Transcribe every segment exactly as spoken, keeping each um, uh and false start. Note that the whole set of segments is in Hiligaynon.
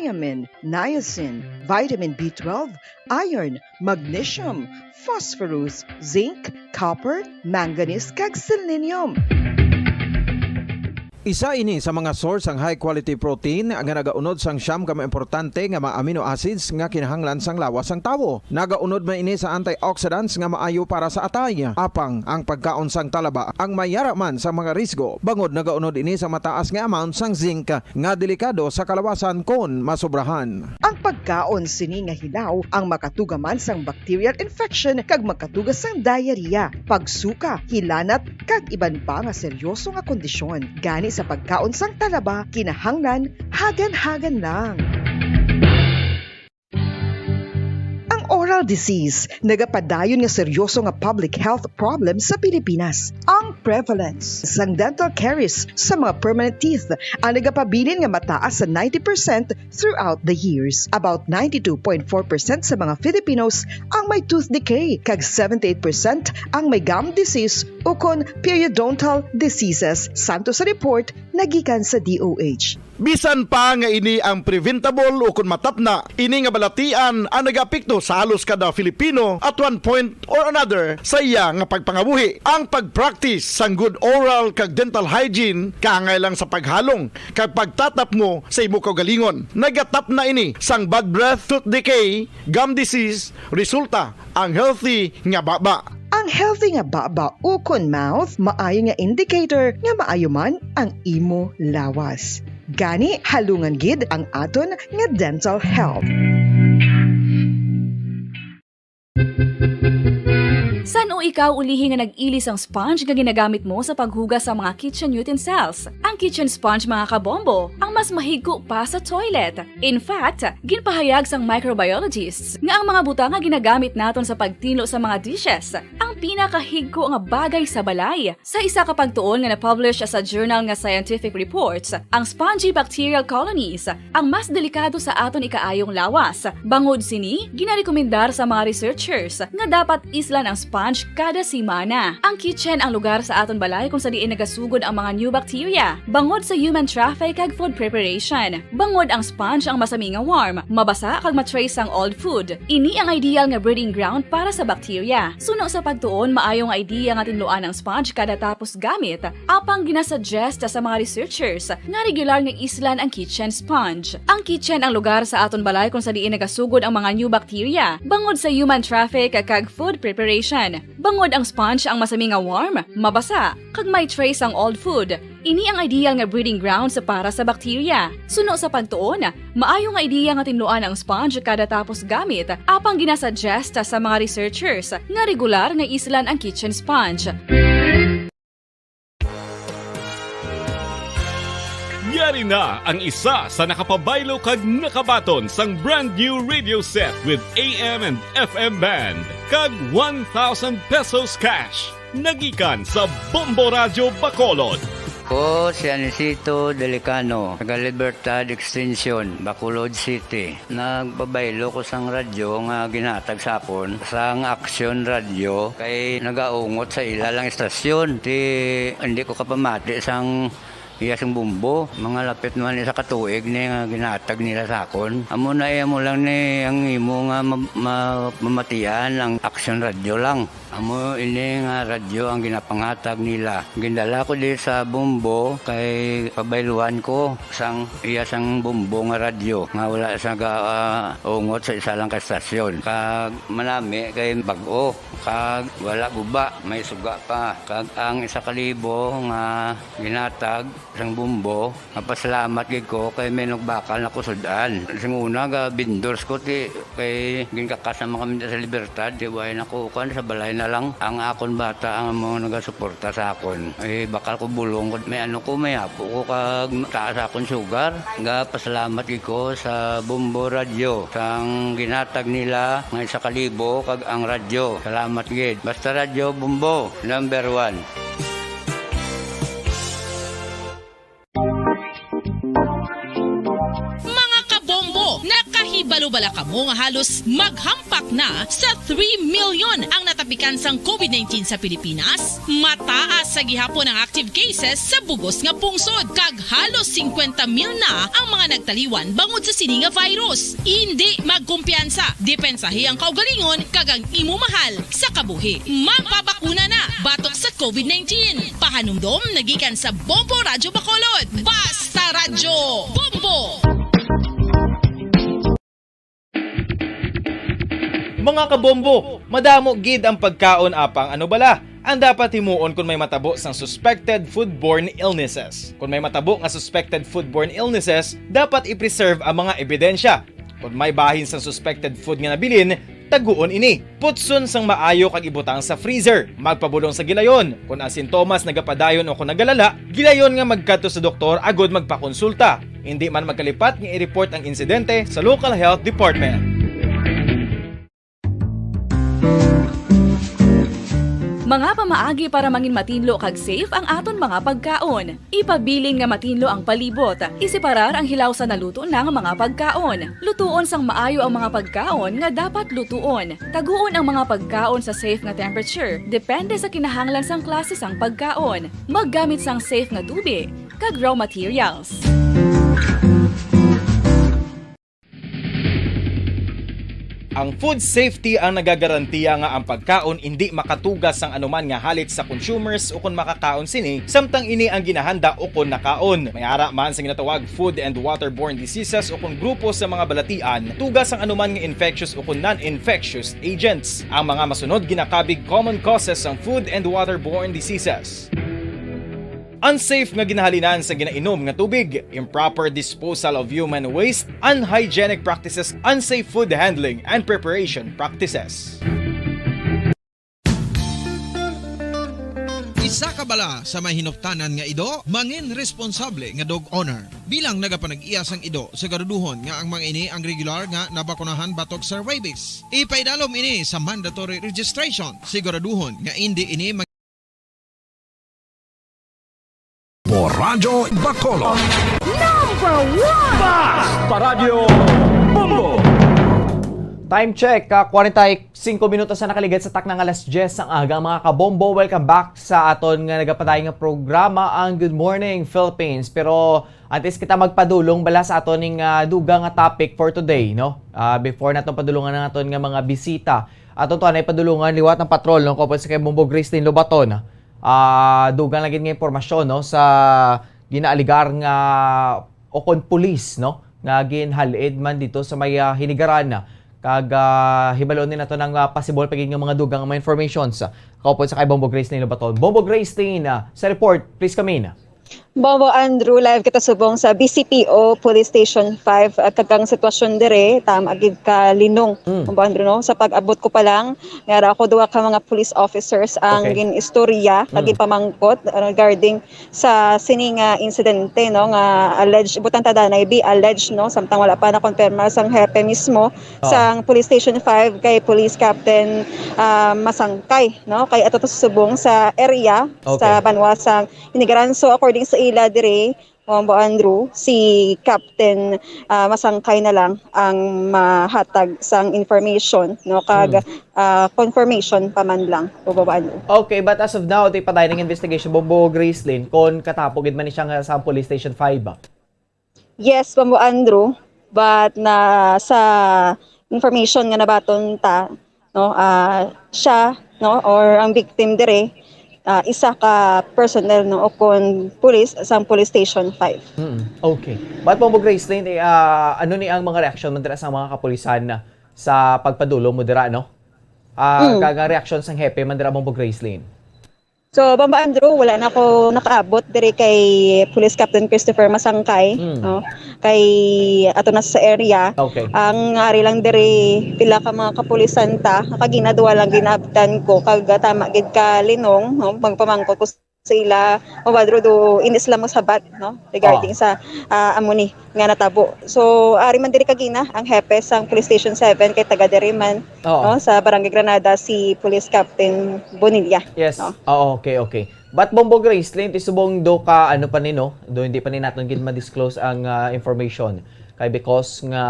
thiamine, niacin, vitamin B twelve, iron, magnesium, phosphorus, zinc, copper, manganese, kag selenium. Isa ini sa mga source sang high quality protein nga nagaunod sang siyam ka mga importante nga mga amino acids nga kinahanglan sang lawas sang tawo. Nagaunod man ini sa antioxidants nga maayo para sa atay. Apang ang pagkaon sang talaba ang mayara man sa mga risgo, bangod nagaunod ini sa mataas nga amount sang zinc nga delikado sa kalawasan kon masobrahan. Ang pagkaon sini nga hilaw ang makatuga man sang bacterial infection kag makatuga sang diarrhea, pagsuka, hilanat, kag iban pa nga seryoso nga kondisyon. Gani sa pagkaon sang talaba, kinahanglan hagan-hagan lang. Ang oral disease nagapadayon nga seryoso nga public health problem sa Pilipinas. Ang prevalence sang dental caries sa mga permanent teeth ang nagapabilin nga mataas sa ninety percent throughout the years. About ninety-two point four percent sa mga Filipinos ang may tooth decay, kag seventy-eight percent ang may gum disease ukon periodontal diseases, santo sa report nagikan sa D O H. Bisan pa nga ini ang preventable ukon matapna, ini nga balatian ang nagaapekto sa halos kada Filipino at one point or another sa iya nga pagpangabuhi. Ang pag-practice sang good oral kag dental hygiene kaangay lang sa paghalong kag pagtatapngo sa imo kaugalingon. Nagatapna ini sang bad breath, tooth decay, gum disease, resulta ang healthy nga baba. Ang healthy nga baba ukon mouth maayo nga indicator nga maayo man ang imo lawas. Gani, halungan gid ang aton nga dental health. San-o ikaw ulihi nga nag-ili sang sponge nga ginagamit mo sa paghugas sa mga kitchen utensils? Ang kitchen sponge, mga kabombo, ang mas mahigko pa sa toilet. In fact, ginpahayag sang microbiologists nga ang mga butang nga ginagamit naton sa pagtinlo sa mga dishes ang pinakahigko nga bagay sa balay. Sa isa ka pagtuon nga na-publish sa journal nga Scientific Reports, ang spongy bacterial colonies ang mas delikado sa aton ikaayong lawas. Bangod sini, ginarekomendar sa mga researchers nga dapat islan ang sponge kada semana. Ang kitchen ang lugar sa aton balay kung sa diin nagasugod ang mga new bacteria, bangod sa human traffic kag food preparation. Bangod ang sponge ang masami nga warm, mabasa kag ma-trace ang old food. Ini ang ideal nga breeding ground para sa bacteria. Suno sa pagtuon, maayo nga idea nga tinluan ang sponge kada tapos gamit, apang ginasuggest sa mga researchers nga regular nga islan ang kitchen sponge. Ang kitchen ang lugar sa aton balay kung sa diin nagasugod ang mga new bacteria, bangod sa human traffic kag food preparation. Bangod ang sponge ang masami nga warm, mabasa, kag may trace ang old food, ini ang ideal nga breeding grounds para sa bacteria. Suno sa pagtuon, maayo nga idea nga tinluan ang sponge kada tapos gamit, apang ginasuggest sa mga researchers nga regular nga islan ang kitchen sponge. Yari na ang isa sa nakapabaylo kag nakabaton sang brand new radio set with A M and F M band kag one thousand pesos cash. Nagikan sa Bombo Radyo Bacolod. Ko si Anisito Delicano, taga Libertad Extension, Bacolod City. Nagpabaylo ko sang radyo nga ginhatag sa akon sang Action Radio, kay nagaungot sa ila lang istasyon. Ti, hindi ko kapamati sang iya sing bumbo. Mga lapit naman isa ka tuig ni nga ginhatag nila sa akon. Amo na, iya mo lang ni ang imo nga ma-, ma-, mamatian ang Action Radio lang. Amo ini nga radyo ang ginapanghatag nila. Gindala ko di sa Bombo kay pabayluhan ko sang iya sang Bombo nga radyo nga wala sa ga, ah, ungot sa isa lang ka estasyon. Kag manami kay bag-o, kag wala guba, may suga pa. Kag ang isa ka libo nga ginhatag sang Bombo, mapasalamat gid ko kay may nagbakal na ko sud-an. Sing una, ga vendors ko, ti, kay ginkakas naman kami sa Libertad, ti, way na ko, kuan, sa balay na lang. Ang akon bata ang mga nagasuporta sa akon. Eh, bakal ko bulong ko, may ano ko, may apo ko, kag taas akon sugar. Ga pasalamat gid ko sa Bombo Radyo, sang ginhatag nila nga isa ka libo, kag ang radyo. Salamat gid. Basta Radyo Bombo, number one. Mga kabombo, nakahi- Balo bala kamo nga halos maghampak na sa three million ang natapikan sang covid nineteen sa Pilipinas? Mataas sa gihapon ang active cases sa bugos nga pungsod, kag halos singkwenta mil na ang mga nagtaliwan bangod sa sini nga virus. Indi magkumpiyansa, depensahi ang kaugalingon kag ang imo mahal sa kabuhi. Magpabakuna na batok sa covid nineteen. Pahanumdom nagikan sa Bombo Radyo Bacolod. Basta Radyo Bombo! Mga kabombo, madamo gid ang pagkaon, apang ano bala ang dapat himuon kon may matabo sang suspected foodborne illnesses? Kon may matabo nga suspected foodborne illnesses, dapat i-preserve ang mga ebidensya. Kon may bahin sang suspected food nga nabilin, taguon ini. Putson sang maayo kag ibutang sa freezer. Magpabulong sa gilayon. Kon ang sintomas nagapadayon o kon nagalala, gilayon nga magkadto sa doktor agud magpakonsulta. Indi man magkalipat nga i-report ang insidente sa local health department. Mga pamaagi para mangin matinlo kag safe ang aton mga pagkaon. Ipabilin nga matinlo ang palibot. Iseparar ang hilaw sa naluto na nga mga pagkaon. Lutuon sang maayo ang mga pagkaon nga dapat lutuon. Taguon ang mga pagkaon sa safe nga temperature, depende sa kinahanglan sang klase sang pagkaon. Maggamit sang safe nga tubig kag raw materials. Ang food safety ang nagagarantiya nga ang pagkaon indi makatuga sang anuman nga halit sa consumers ukon makakaon sini, samtang ini ang ginahanda ukon nakaon. May ara man sa ginatawag food and waterborne diseases ukon grupo sa mga balatian, tuga sang anuman nga infectious ukon non-infectious agents. Ang mga masunod ginakabig common causes sang food and waterborne diseases. Unsafe nga ginahalinan sa ginainom nga tubig, improper disposal of human waste, unhygienic practices, unsafe food handling and preparation practices. Isa ka bala sa may hinuptanan nga ido, mangin responsable nga dog owner. Bilang nagapanag-iya sang ido, siguraduhon nga ang mga ini ang regular nga nabakunahan batok sa rabies. Ipaidalom ini sa mandatory registration. Siguraduhon nga indi ini mag- Radyo Bacolod. Number one! Basta Radyo Bombo! Time check, ah, kwarenta y singko minutos na nakaligad sa takna nga alas diyes sang aga, mga kabombo. Welcome back sa aton nga nagapadayon nga programa, ang Good Morning Philippines. Pero antes kita magpadulong bala sa aton ning, ah, dugang nga topic for today, no? Ah, before naton padulungan ang aton nga mga bisita, aton to anay padulungan liwat ang patrol, no? Kaupod sa kay Bombo Gracelyn Lobaton. Ah, dugang lang gid nga impormasyon, no, sa ginaaligar nga ukon pulis, no, nga ginhal-id man dito sa may, ah, Hinigaran. Kag, ah, hibaloon ni nato ng, ah, possible pa gid nga mga dugang nga mga informations. Kaupod sa kay Bombo Gracelyn Lobaton. Bombo Gracelyn, ah, sa report, please come in. Bombo Andrew, live kita subong sa B C P O Police Station five, ah, kag ang sitwasyon dire, tama gid ka linong. Mm. Bombo Andrew, no? Sa pag-abot ko pa lang, nga ara ako duha ka mga police officers ang Okay. gin-istorya, kag Mm. ginpamangkot regarding sa sini nga insidente, no, nga alleged, butang ta danay bi, alleged, no, samtang wala pa nakonfirma sang hepe mismo Oh. sang Police Station five kay Police Captain, ah, Masangkay, no, kay ato to subong sa area Okay. sa banwa sang Hinigaran. So, according sa ila diri, Bombo Andrew, si Captain, ah, Masangkay na lang ang mahatag sang information, no, kag, Hmm. ah, confirmation pa man lang, Bombo Andrew. Okay, but as of now, ti padayon ang investigation, Bombo Gracelyn, kon katapo gid man ni siya nga sa Police Station five, ah? Yes, Bombo Andrew, but na sa information nga nabaton ta, no, ah, siya, no, or ang victim dire, ah, isa ka personnel, no, o kon pulis sang Police Station five. Mm, okay. But, Bombo Gracelyn, eh, ah, ano ni ang mga reaksyon man dira sa mga kapulisan na sa pagpadulong mo dira, no? Ah, Mm. kag ang reaksyon sang hepe man dira, Bombo Gracelyn? So, Bombo Andrew, wala na ako nakaabot diri kay Police Captain Christopher Masangkay, Mm. no? Kay ato na sa area. Okay. Ang ari lang diri, pila ka mga kapulisan ta, kagina duha lang ginabtan ko, kag tama gid ka linong, no? Magpamangkot ko sa ila, Bombo Andrew, do, inis lang mo sabat, no? Regarding Oh. sa, ah, amo ni nga natabo. So, ari man diri kagina ang hepe sang Police Station seven kay taga diri man, Oo. no, sa Barangay Granada, si Police Captain Bonilla, Yes. no? Oo, okay, okay. But Bombo Gracelyn, ti subong do ka, ano pa ni, no? Do hindi pa ni naton gid ma-disclose ang, ah, information. Kay because nga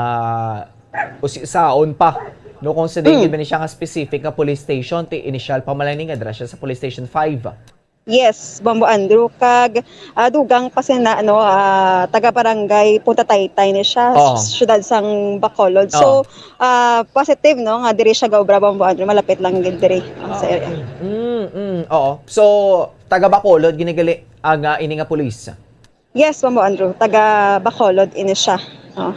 usisaon pa, no, kung sa diin Mm. gid man siya nga specific nga police station, ti initial pa man lang ni nga dira siya sa police station five. Yes, Bombo Andrew, kag ah, dugang pa sina, ano, ah, taga barangay Punta Taytay ni siya, Oo. Syudad sang Bacolod. So, ah, positive, no, nga diri siya gaobra, Bombo Andrew, malapit lang gid diri, ah, sa area. Mm, mm, oo. So, taga Bacolod ginigali ang ah, ini nga police. Yes, Bombo Andrew, taga Bacolod ini siya. Oh.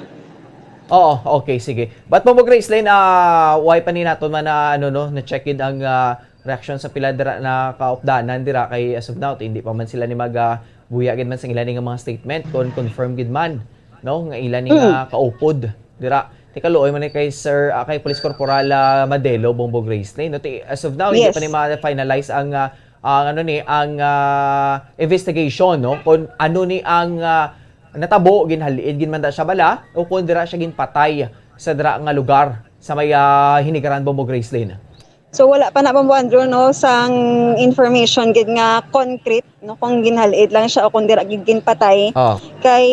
Oo, okay, sige. But Bombo Gracelyn, ah, why pa ni naton man na, ano, no, na-check in ang ah, reaksyon sa pila dira na kaupdanan dira kay as of now, hindi pa man sila ni mag ah, buya gid man sa ila ni nga mga statement kung confirm gid man, no, nga ila ni nga kaupod dira. Ti kaluoy man ni kay Sir, ah, kay Police Corporal ah, Madelo, Bombo Gracelyn, no? Ti, as of now, hindi pa ni Yes. ma-finalize ang ah, ang ano ni, ang ah, investigation, no? Kung ano ni ang ah, natabo, ginhal-id gid man da siya bala o kung dira siya ginpatay sa dira nga lugar sa may ah, Hinigaran, Bombo Gracelyn. So wala pa na, Bombo Andrew, no, sang information gid nga concrete, no, kung ginhal-id lang siya o kung dira gid ginpatay. Oh. Kay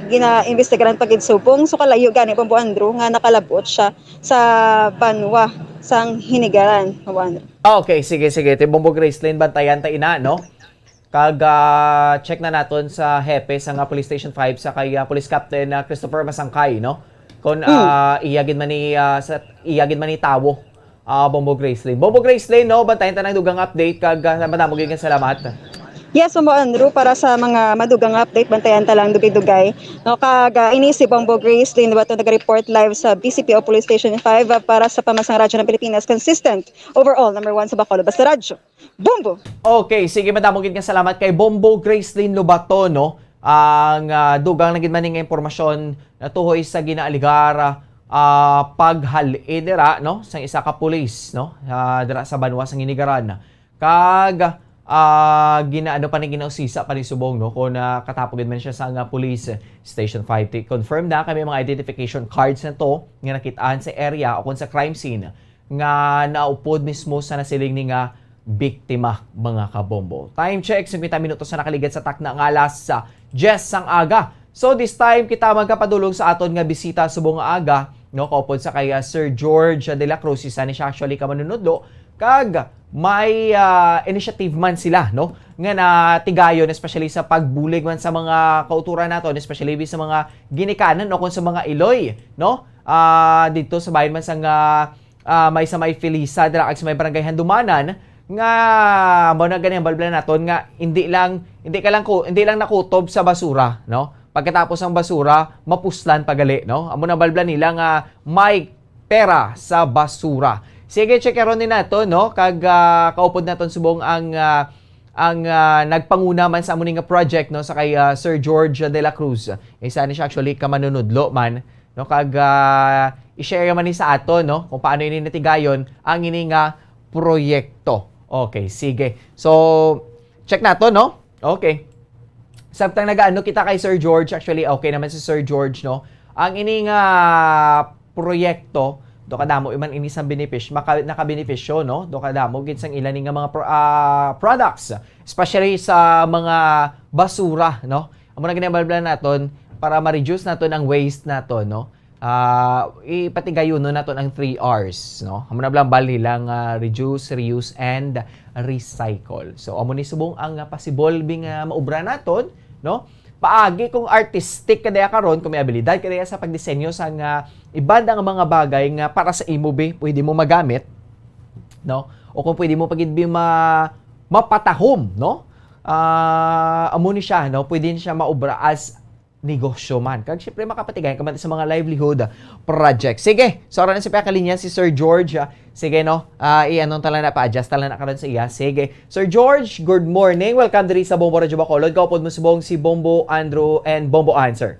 gina-imbestigaran pa gid subong, so kalayo gani, Bombo Andrew, nga nakalabot siya sa banwa sang Hinigaran, Bombo Andrew. Okay, sige, sige. Ti Bombo Gracelyn, bantayan ta ina, no? Kag ah, check na naton sa hepe sa nga Police Station five sa kay ah, Police Captain ah, Christopher Masangkay, no? Kung ah, iya gid man ni ah, sa iya gid man ni tawo, ah, Bombo Gracelyn. Bombo Gracelyn, no, bantayan ta nang dugang update kag ah, madamo gid nga salamat. Yes, Bombo Andrew, para sa mga madugang update, bantayan ta lang dugay-dugay. No, kag ah, ini si Bombo Gracelyn Dubato, nag-report live sa B C P O Police Station five, ah, para sa Pamansang Radyo ng Pilipinas, consistent, overall, number one sa Bacolod. Basta Radyo, Bombo! Okay, sige, madamo gid nga salamat kay Bombo Gracelyn Lobato, no? Ang ah, dugang na gid man nga impormasyon natuhoy sa ginaaligar ah, paghal-i dira, no, sang isa ka pulis, no, ah, dira sa banwa sang Hinigaran. Kag ah, ginaano pa ni, ginausisa pa ni subong, no, kung nakatapo gid man siya sa nga police station five. Ti confirm na kay may mga identification cards na to nga nakit-an sa area o kung sa crime scene nga naupod mismo sa nasiling ni nga biktima, mga kabombo. Time check, singkwenta minutos na nakaligad sa takna nga alas sa diyes sang aga. So this time, kita magkapadulong sa aton nga bisita subong nga aga, no, kaupod sa kay ah, Sir George de la Cruz, isa ni siya actually ka manunudlo, kag may ah, initiative man sila, no, nga natigayon, especially sa pagbulig man sa mga kauturan naton, especially sa mga ginikanan o kung sa mga iloy, no, ah, dito sa bayan man sa nga ah, may sa may Felisa dira kag sa may Barangay Handumanan, nga mao na gani ang balblan naton nga hindi lang, hindi ka lang ku-, hindi lang nakutob sa basura, no? Pagkatapos ang basura, mapuslan pa gali, no? Amo na balblan nila nga may pera sa basura. Sige, checkeron ni nato, no? Kag ah, kaupod naton subong ang ah, ang ah, nagpanguna man sa amo ni nga project, no, sa kay ah, Sir George de la Cruz. Isa ni siya actually ka manunudlo man, no, kag ah, i-share man ni sa aton, no, kung paano ini natigayon ang ini nga proyekto. Okay, sige. So, check nato, no? Okay. Samtang nagaano kita kay Sir George, actually okay naman si Sir George, no. Ang ini nga proyekto, do kadamo man ini sang benefis-, maka-, nakabenepisyo, no. Do kadamo gid sang ila ni nga mga pro-, ah, products, especially sa mga basura, no. Amo na ginabalblan naton para ma-reduce naton ang waste naton, no. Ah, ipatigayonon naton ang three R's, no. Amo na lang bali lang ah, reduce, reuse, and recycle. So amo ni subong ang ah, possible bing ah, maubra naton, no. Paagi kung artistic ka diya karon, kung may abilidad ka diya sa pagdisenyo sa nga iban nga mga bagay nga para sa imo bi, pwede mo magamit, no. O kung pwede mo pa gid bi ma-, mapatahom, no. Ah, amo ni siya, no, pwede ni siya maubra as negosyo man. Kag syempre, makapatigayon ka man sa mga livelihood project. Sige, so ara na sa pagkalinya si Sir George. Ah, sige, no? Ah, i-ano ta lang na, pa-adjust ta lang na karon sa iya. Sige. Sir George, good morning. Welcome diri sa Bombo Radyo Bacolod. Kaupod mo subong si Bombo Andrew and Bombo Ann, sir.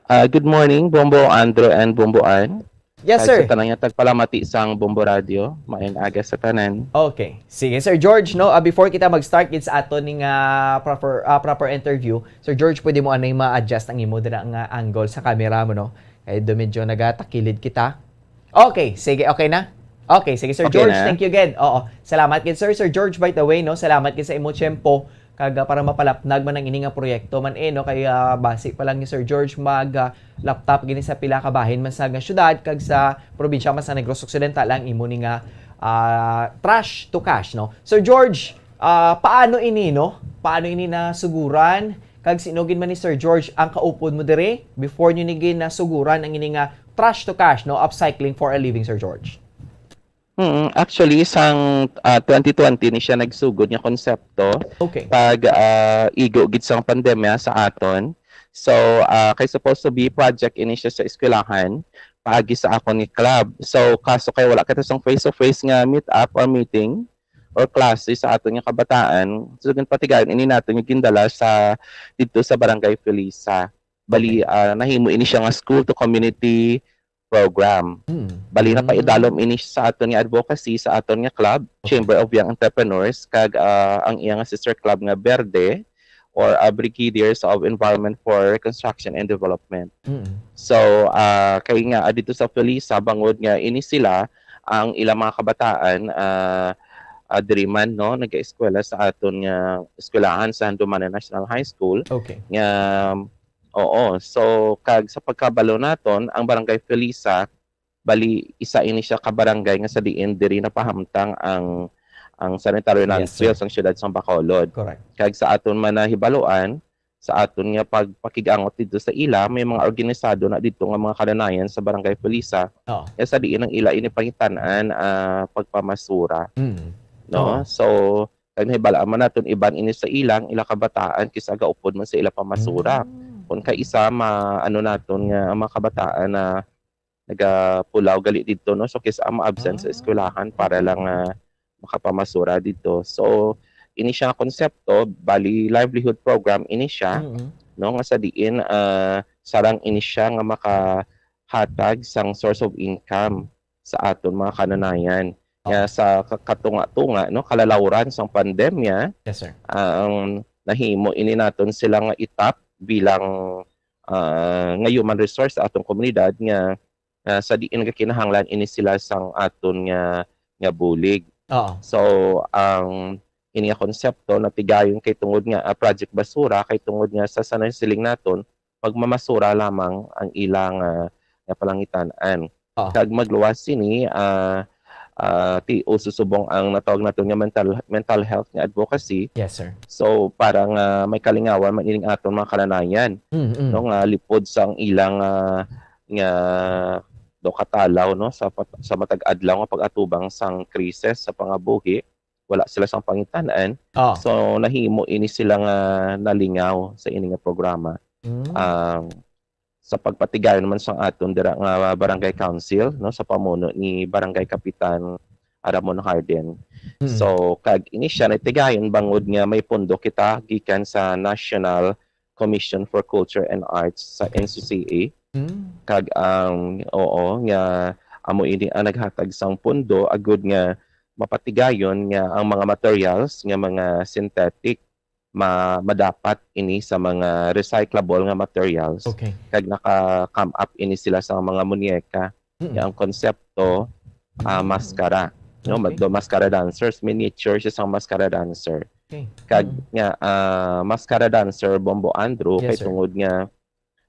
Ah, good morning, Bombo Andrew and Bombo Ann. Yes, Kag sir. Sa tanan nga tagpalamati sang Bombo Radio, maayong aga sa tanan. Okay. Sige, Sir George, no? Ah, before kita mag-start gid sa aton ning ah, proper ah, proper interview, Sir George, pwede mo anay ma-adjust ang imo dira nga angle sa camera mo, no? Kay do medyo nagatakilid kita. Okay, sige, okay na? Okay, sige, Sir Okay George, na. Thank you again. Oo, salamat gid, sir. Sir George, by the way, no, salamat gid sa imo tiyempo Kag, ah, para mapalapnag man ang ini nga proyekto man, eh, no, kay, ah, basi pa lang ni Sir George mag, ah, laptop gini sa pila ka bahin man sa nga syudad kag sa probinsya man sa Negros Occidental ang imo ni nga, ah, trash to cash, no? Sir George, ah, paano ini, no? Paano ini nasuguran? Kag sino gid man ni Sir George ang kaupod mo diri before nyo ni gid nasuguran ang ini nga trash to cash, no? Upcycling for a living, Sir George. Mm, actually, sang, ah, twenty twenty ni siya nagsugod nga konsepto. Okay. Pag, ah, igo gid sang pandemya sa aton. So, ah, kay supposed to be project ini siya sa eskwelahan, paagi sa akon nga club. So, kaso kay wala kita sang face-to-face nga meet up or meeting or klase sa aton nga kabataan, so, patigayon ini naton nga gindala sa, didto sa Barangay Felisa. Bali, Okay. ah, nahimo ini siya nga school to community program. Mm. Bali, Mm. napaidalom ini sa aton nga advocacy, sa aton nga club, Okay. Chamber of Young Entrepreneurs, kag, ah, ang iya nga sister club nga Verde, or, ah, Brigadiers of Environment for Reconstruction and Development. Mm. So, ah, kay nga, ah, dito sa Felisa, bangod nga ini sila, ang ilang mga kabataan, ah, ah, diri man, no, nag-eskwela sa aton nga eskwelahan sa Handumanan National High School. Okay. Nga, oo. So, kag sa pagkabalo naton, ang Barangay Felisa, bali, isa ini siya ka barangay nga sa diin diri napahamtang ang, ang sanitary Yes, landfill sir. sang siyudad sang Bacolod. Correct. Kag sa aton man nahibaluan, sa aton nga pagpakig-angot dito sa ila, may mga organisado na dito nga mga kananayan sa Barangay Felisa, Oo. nga sa diin ang ila ini pangitan-an, ah, pagpamasura, Mm. no? Oo. So, kag nahibalaan man naton iban ini sa ilang, ila kabataan, kis-a gaupod man sa ila pamasura. Mm. Kung kaisa ma-, ano naton nga ang mga kabataan na nagapulaw gali didto, no? So, kis-a ma-absent sa Ah, eskwelahan para okay. lang, ah, makapamasura didto. So, ini siya nga konsepto, bali livelihood program ini siya, Mm. no? Nga sa diin, ah, sarang ini siya nga makahatag sang source of income sa aton mga kananayan. Nga Oh. sa ka-, katunga-tunga, no, kalalawran sang pandemya, Yes, sir. ah, ang nahimo ini naton sila nga itap bilang, ah, nga human resource sa atong komunidad nga, ah, sa diin nga kinahanglan ini sila sang aton nga, nga bulig. Oo. So, ang ini nga konsepto natigayon kay tungod nga, ah, Project Basura, kay tungod nga sa sanay siling naton, pagmamasura lamang ang ilang, ah, nga palangitan-an. Oo. Kag magluwas sini, ah, ah, ti-, uso subong ang natawag naton nga mental, mental health nga advocacy. Yes, sir. So, para nga may kalingawan man ining aton mga kananayan, Mm, mm. no, nga lipod sang ilang, ah, nga daw katalaw, no, sa pat-, sa matag adlaw nga pag-atubang sang krisis sa pangabuhi, wala sila sang pangitan-an. Oh. So, nahimo ini sila nga nalingaw sa ini nga programa. Mm. Um, sa pagpatigayon naman sang aton dira nga barangay council, no, sa pamuno ni Barangay Kapitan Ramon Hardin. Mm. So, kag ini siya natigayon bangod nga may pondo kita gikan sa National Commission for Culture and Arts sa N C C A. Mm. Kag ang, oo, nga amo ini ang naghatag sang pondo agud nga mapatigayon nga ang mga materials nga mga synthetic ma-, madapat ini sa mga recyclable nga materials. Okay. Kag naka-come up ini sila sa mga muñeca. Mm. Nga ang konsepto, ah, Mm. maskara. No, Okay. do maskara dancers, miniature siya sang maskara dancer. Okay. Kag Mm. nga, ah, maskara dancer, Bombo Andrew, Yes, kay sir. tungod nga,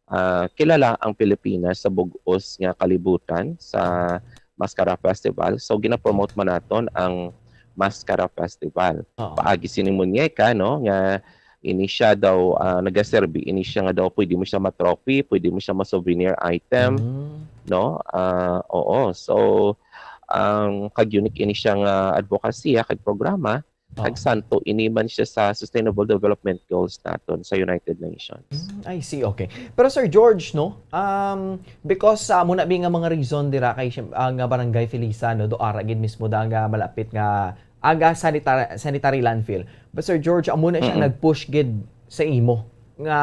ah, kilala ang Pilipinas sa bug-os nga kalibutan sa Mascara Festival. So, gina-promote man naton ang Mascara Festival. Oo. Paagi sini muñeca, no, nga ini siya daw, ah, nagaserbi, ini siya nga daw pwede mo siya ma-trophy, pwede mo siya ma-souvenir item, Mm. no? Ah, oo. So, ang kag-unique ini siya nga advokasya kag programa, Oo. kag santo ini man siya sa Sustainable Development Goals naton sa United Nations. Mm, I see, okay. Pero Sir George, no, um, because sa amo na bi nga mga reason dira kay siyem-, ang, ah, Barangay Felisa, no, do ara gid mismo da nga malapit nga aga sanitary, sanitary landfill. But Sir George, amo na siya Mm-mm. nag-push gid sa imo nga,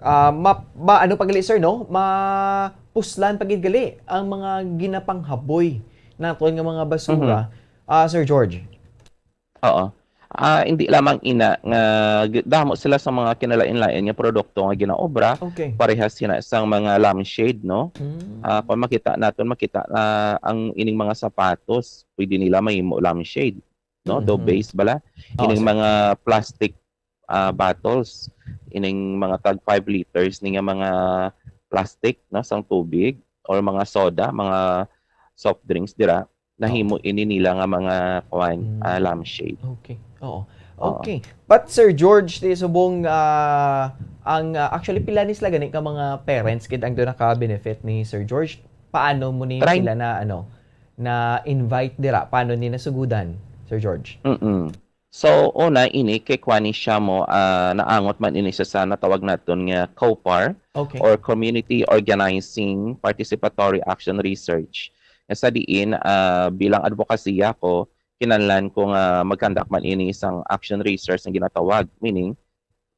ah, ma-, ma-, ano pa gali, sir, no? Mapuslan pa gid gali ang mga ginapanghaboy naton nga mga basura, Mm-hmm. ah, Sir George. Oo. Ah, hindi lamang ina nga gi-, damo sila sa mga kinalain-lain nga produkto nga ginaobra, Okay. parehas sina sang mga lampshade, no? Mm. Ah, kung makita naton, makita na ang ining mga sapatos, pwede nila mahimo lampshade, no? Do Mm-hmm. base bala. Oo, Ining sir. mga plastic ah, bottles, ining mga tag five liters ni nga mga plastic, no, sang tubig or mga soda, mga soft drinks dira, nahimo Oo. ini nila nga mga kuan, ah, Mm. lampshade. Okay. Oo. Oo. Okay. But Sir George, ti subong, ah, ang, ah, actually, pila ni sila gani ka mga parents gid ang doon naka-benefit ni Sir George? Paano mo ni Try- sila na, ano, na invite dira? Paano ni nasugudan, Sir George? Mm-mm. So, una, ini kay kuan ni siya mo, ah, naangot man ini sa, sa natawag naton nga COPAR Okay. or Community Organizing Participatory Action Research. Nga sa diin, ah, bilang advokasya ko, kinahanglan ko nga mag-conduct man ini sang action research nga ginatawag, meaning,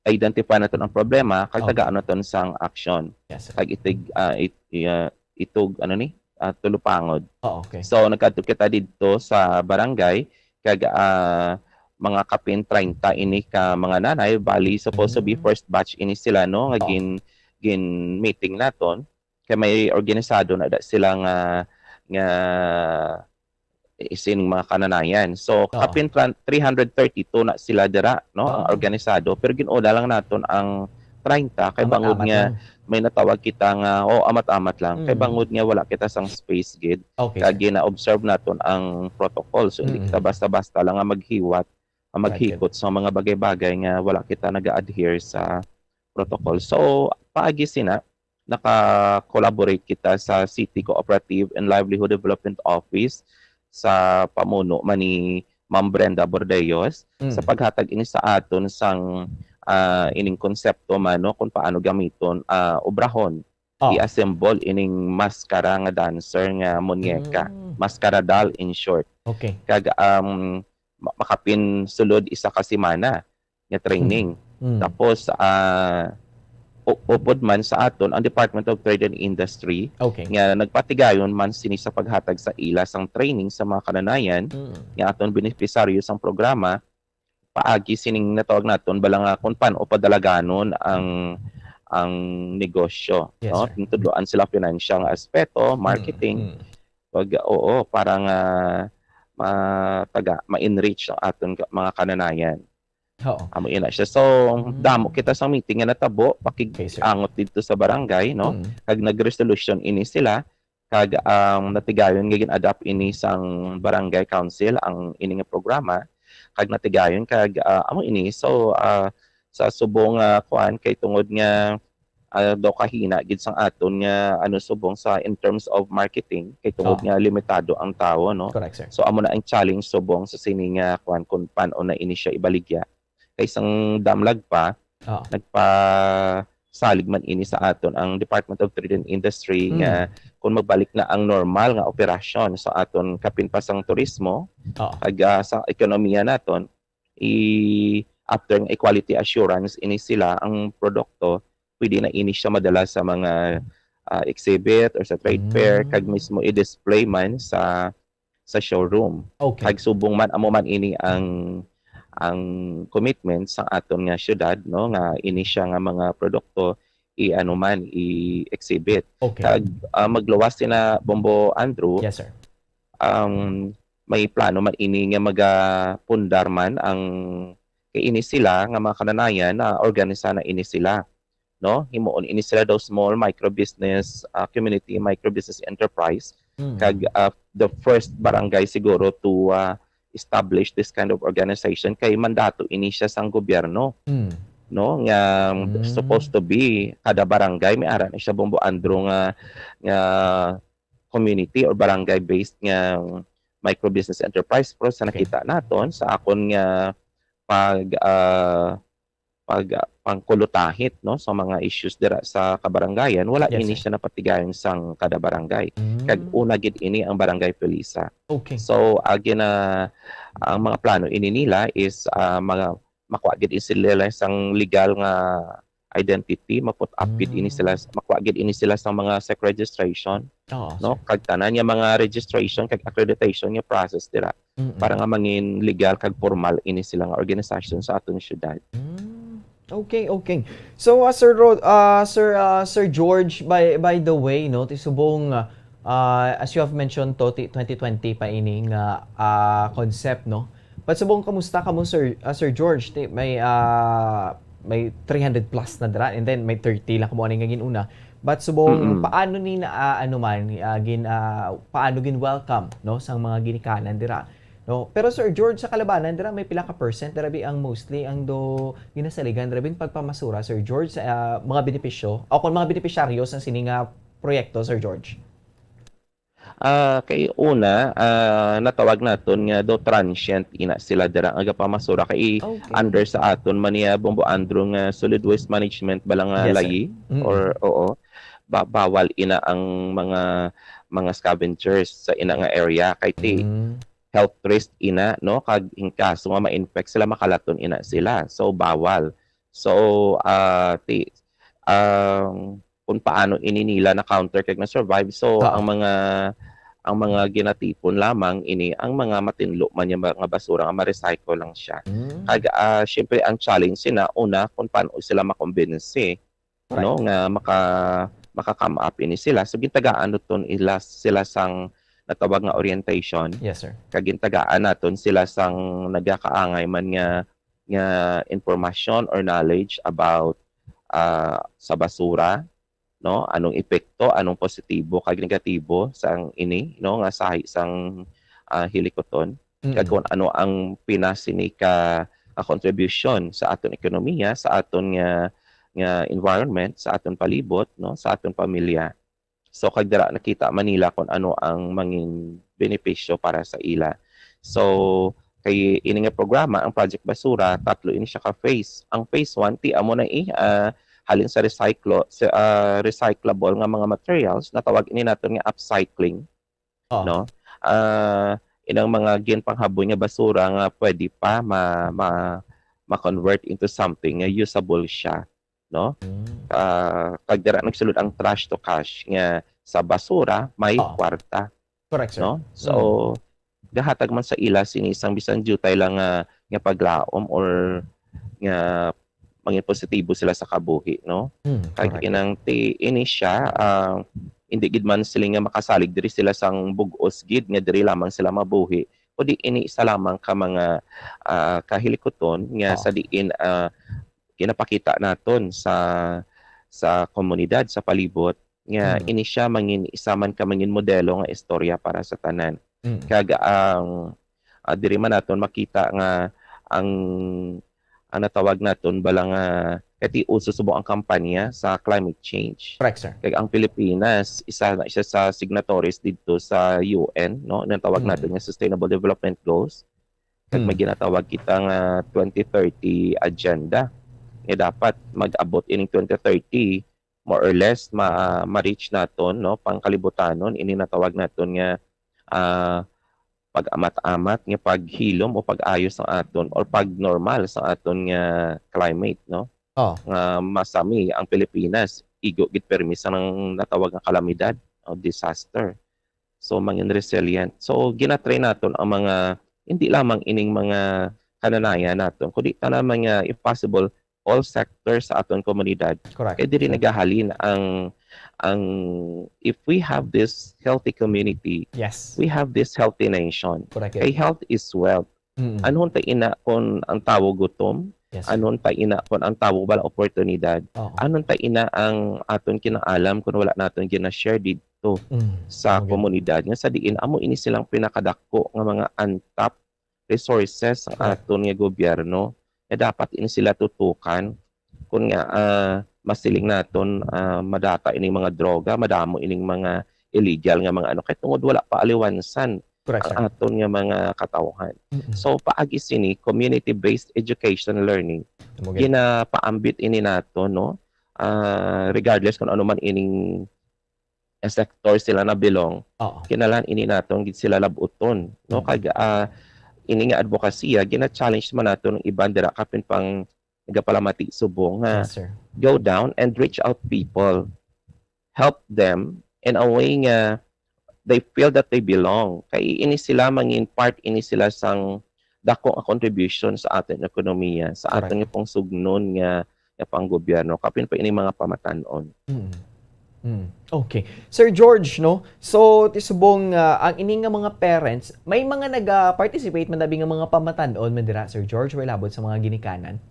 identify naton ang problema, kag Okay. tagaan naton sang action. Yes, sir. Kag itig, ah, it-, i-, ah, itog, ano ni? Ah, tulupangod. Oh, okay. So, nagkadto kita didto sa barangay, kag, ah, mga kapin treinta ini ka mga nanay, bali, supposed to be Mm. first batch ini sila, no, nga Oh. gin-, gin-meeting naton. Kay may organisado na da sila nga, nga isin mga kananayan. So, Oo. kapin tran-, three hundred thirty-two na sila dira, no, ang Oo. organisado. Pero gin-una lang naton ang treinta, kay bangod Amat-amat nga lang. may natawag kita nga, oh, amat-amat lang. Kay Mm. bangod nga wala kita sang space gid, Okay, kag sir. gina-observe naton ang protocol. So, hindi Mm. kita basta-basta lang nga maghiwat, nga Right, maghikot sa mga bagay-bagay nga wala kita nag-a-adhere sa protocol. So, paagi sina, naka-collaborate kita sa City Cooperative and Livelihood Development Office sa pamuno man ni Ma'am Brenda Bordeos sa Mm. paghatag ini sa aton sang, ah, ining konsepto man, no, kung paano gamiton, ah, obrahon. Oh. I-assemble ining maskara nga dancer nga muñeca. Mm. Maskara doll, in short. Okay. Kag, um, ma-, makapinsulod isa ka semana nga training. Mm. Mm. Tapos, ah, u-, upod man sa aton ang Department of Trade and Industry Okay. nga nagpatigayon man sini sa paghatag sa ila sang training sa mga kananayan Mm. nga aton benepisaryo sang programa paagi sining natawag naton bala nga kung paano padalaganon ang, ang negosyo, Yes, no? sir. Tintudloan sila financial nga aspeto, Mm, marketing. mm. Pag, oo, para nga mataga, ma-enrich ang aton ka-, mga kananayan. Oo. Amo ina siya. So, Mm. damo kita sa meeting nga natabo, Okay, sir. pakig-angot didto sa barangay, no? Mm. Kag nag-resolution ini sila, kag ang natigayon nga gin-adopt ini sang barangay council ang ini nga programa, kag natigayon kag, ah, amo ini. So, ah, sa subong nga kuan, kay tungod nga, ah, daw kahina gid sang aton nga, ano, subong sa in terms of marketing, kay tungod Oo. nga limitado ang tawo, no? Correct, sir. So, amo na ang challenge subong sa sini nga kuan, kung paano na ini siya ibaligya. Kay sang damlag pa, Oo. nagpasalig man ini sa aton ang Department of Trade and Industry Mm. nga kung magbalik na ang normal nga operasyon sa aton kapin pa sang turismo, Oo. kag, ah, sa ekonomiya naton, i-, after nga i-quality assurance ini sila ang produkto, pwede na ini siya madala sa mga, ah, exhibit or sa trade fair, kag Mm. mismo i-display man sa, sa showroom. Okay. Kag subong man, amo man ini ang, ang commitment sa aton nga syudad, no, nga ini siya nga mga produkto i-ano man, i-exhibit. Okay. Kag, ah, magluwas sina Bombo Andrew, Yes, sir. um, may plano man ini nga magapundar man ang, kay ini sila nga mga kananayan na organisa na ini sila, no? Himuon ini sila daw small micro business, ah, community micro business enterprise. Mm. Kag, ah, the first barangay siguro to, ah, establish this kind of organization kay mandato ini siya sang gobyerno, Mm. no? Nga Mm. supposed to be kada barangay may ara na siya, Bombo Andrew, nga, nga community or barangay-based nga micro business enterprise. Pero sa Okay. nakita naton sa akon nga pag, ah, pag, ah, pangkulutahit, no, sa mga issues dira sa kabarangayan, wala Yes, ini sir. siya napatigayon sang kada barangay. Kag Mm. una gid ini ang Barangay Felisa. Okay. So, agi na, ang mga plano ini nila is, ah, mga makuha gid sila sang legal nga identity, ma-put up gid ini sila, Mm. makuha gid ini sila sa mga sec registration, Oo, no? sir. Kag tanan nga mga registration kag accreditation nga process dira Mm-mm. para nga mangin legal kag formal ini sila nga organisasyon sa aton syudad. Mm. Okay, okay. So, uh, Sir Rod-, uh, Sir, uh, Sir George, by, by the way, no, ti subong, uh, uh, as you have mentioned, to, ti twenty twenty pa ini nga, uh, concept, no? But subong, kamusta kamo, Sir, ah, Sir George? Ti-, may, ah, may three hundred plus na dira, and then may thirty lang kamo ani nga gin-una. But subong, Mm-mm. paano ni na, ah, ano man, ah, gin-, ah, paano gin-welcome, no, sang mga ginikanan dira, no? Pero, Sir George, sa Kalabanan dira, may pila ka percent dira bi ang mostly ang do ginasaligan dira bi ang pagpamasura, Sir George, sa, ah, mga benepisyo o kung mga benepisyaryo sang sini nga proyekto, Sir George? Ah, kay una, ah, natawag naton nga daw transient ina sila dira nga gapamasura kay Okay. under sa aton man niya Bombo Andrew nga solid waste management bala nga Yes, sir. layi Mm. or, oo, ba-, bawal ina ang mga, mga scavengers sa ina nga area kay ti Mm. health risk ina, no? Kag in kaso nga ma-infect sila, makalaton ina sila. So, bawal. So, ah, ti-, ang kung paano ini nila na-counter kag na-survive. So, Oo. ang mga, ang mga ginatipon lamang ini ang mga matinlo man nga ba-, nga basura nga ma-recycle lang siya. Mm. Kag, ah, siyempre, ang challenge sina, una, kung paano sila makumbinsi, Correct. no, nga maka-, maka-come up ini sila. So, gintagaan naton ila, sila sang natawag nga orientation. Yes, sir. Kag gintagaan naton sila sang nagakaangay man nga, nga impormasyon or knowledge about, ah, sa basura, no? Anong epekto, anong positibo kag negatibo sang ini, no, nga sahi sang, ah, hilikoton, Mm. kag kung ano ang pinasini ka, ah, contribution sa aton ekonomiya, sa aton nga, nga environment, sa aton palibot, no, sa aton pamilya. So, kag dira nakita man nila kung ano ang mangin benepisyo para sa ila. So, kay ini nga programa, ang Project Basura, tatlo ini siya ka phase. Ang phase one, ti amo na, eh, ah, halin sa recyclo-, sa, ah, recyclable nga mga materials, natawag ini naton nga upcycling, Oh. no? Ah, inang mga ginpanghaboy nga basura nga pwede pa ma-, ma-, ma-convert into something nga usable siya, no? Mm. Ah, kag dira nagsulod ang trash to cash nga sa basura may Oh. kwarta, Correct, sir. no? So, Mm. gahatag man sa ila sini sang bisan diutay lang nga, nga paglaom or nga mangin positibo sila sa kabuhi, no? Mm, Kag correct. inang ti-, ini siya, ah, hindi gid man sila nga makasalig diri sila sang bug-os gid nga diri lamang sila mabuhi, kundi ini isa lamang ka mga, ah, kahilikuton nga Oh. sa diin, ah, ginapakita naton sa, sa komunidad, sa palibot, nga Mm. ini siya mangin isa man ka mangin modelo nga istorya para sa tanan. Mm. Kag ang, ah, diri man naton makita nga ang, ang natawag naton bala nga, kay ti uso subong ang kampanya sa climate change. Correct, sir. Kag ang Pilipinas, isa na siya sa signatories didto sa U N, no? Ang tawag Mm. naton nga Sustainable Development Goals. Kag may Mm. ginatawag kita nga twenty thirty agenda. Nga dapat mag-abot ining twenty thirty, more or less, ma-, ma-reach naton, no? Pangkalibutanon, ini natawag naton nga, ah, pag-amat-amat nga paghilom o pag-ayo sa aton or pag-normal sa aton nga climate, no? Oh. Nga masami ang Pilipinas, igo gid permi sa nang natawag nga kalamidad o disaster. So, mangin resilient. So, ginatry naton ang mga, hindi lamang ining mga kananayan naton, kundi tanan man nga, if possible, all sectors sa aton komunidad. Correct. Kay diri Correct. nagahalin ang, ang, if we have this healthy community, Yes. we have this healthy nation. Correct. Kay health is wealth. Mm. Ano ta ina kung ang tawo gutom? Yes, sir. Ano ta ina kung ang tawo wala oportunidad? Oo. Ano ta ina ang aton kinaalam kung wala naton gina-share didto Mm. sa Ang ganda. komunidad? Nga sa diin, amo ini silang pinakadako nga mga untapped resources sa Correct. aton nga gobyerno. Nga dapat ini sila tutukan. Kung nga, ah, masiling naton, ah, madata ining mga droga, madamo ining mga illegal nga mga ano, kay tungod wala pa aliwansan Correct, ang sir. aton nga mga katawhan. Mm-mm. So, paagi sini, community-based education learning, Amo gid. ginapaambit ini nato, no? Ah, regardless kung ano man ining, eh, sector sila na belong, Oo. kinahanglan ini naton gid sila lab-uton, no? Mm. Kag, ah, ini nga advokasya, gina-challenge man naton ang iban dira kapin pang nagapalamati subong nga Yes, sir. go down and reach out people. Help them in a way nga they feel that they belong. Kay ini sila mangin part, ini sila sang dako nga contribution sa aton ekonomiya, sa Correct. aton nga pungsugnon nga, nga panggobyerno, kapin pa ini mga pamatan-on. Mm. Mm. Okay. Sir George, no? So, ti subong, ah, ang ini nga mga parents, may mga naga-participate man dabi nga mga pamatan-on man dira, Sir George, way labot sa mga ginikanan?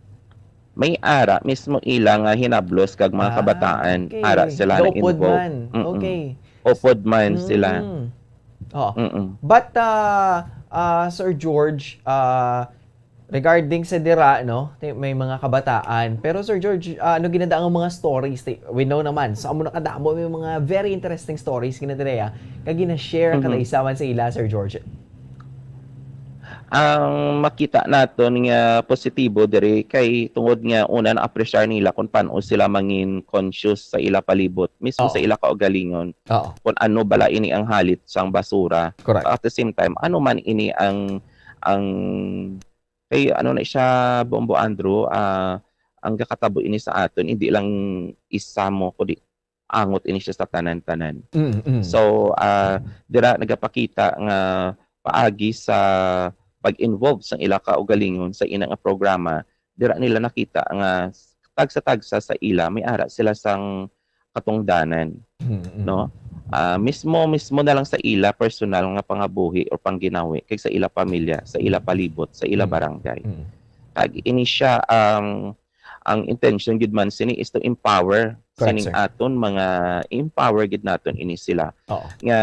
May ara, mismo ila nga hinablos kag mga Ah, kabataan, okay. ara sila Gaupod na-involve. man. Mm-mm. Okay. Upod man sila. Mm. Oh. Mm-mm. But, ah, ah, Sir George, ah, regarding sa dira, no, ti-, may mga kabataan. Pero, Sir George, ah, ano ginadaan nga mga stories? Ti-, we know naman, sa amo na kadamo may mga very interesting stories ginadira, kag gina-share Mhm. kada isa man sa ila, Sir George. Ang makita naton nga positibo diri kay tungod nga una na-appreciate nila kung paano sila mangin conscious sa ila palibot, mismo sa Oo. ila kaugalingon, Oo. kung ano bala ini ang halit sang basura. Correct. At the same time, ano man ini ang, ang, kay ano na siya, Bombo Andrew, ah, ang gakatabo ini sa aton, hindi lang isa mo, kundi angot ini siya sa tanan-tanan. Mm, mm. So, ah, dira nagapakita nga paagi sa pag-involve sang ila kaugalingon sa ina nga programa, dira nila nakita nga tagsa-tagsa sa ila may ara sila sang katungdanan, Mm, mm. no? Ah, mismo, mismo na lang sa ila personal nga pangabuhi or pangginawi kag sa ila pamilya, sa ila Mm. palibot, sa ila Mm. barangay. Mm. Kag ini siya ang, ang intention gid man sini is to empower Correct, sining sir. aton mga, empower gid naton ini sila Oo. nga,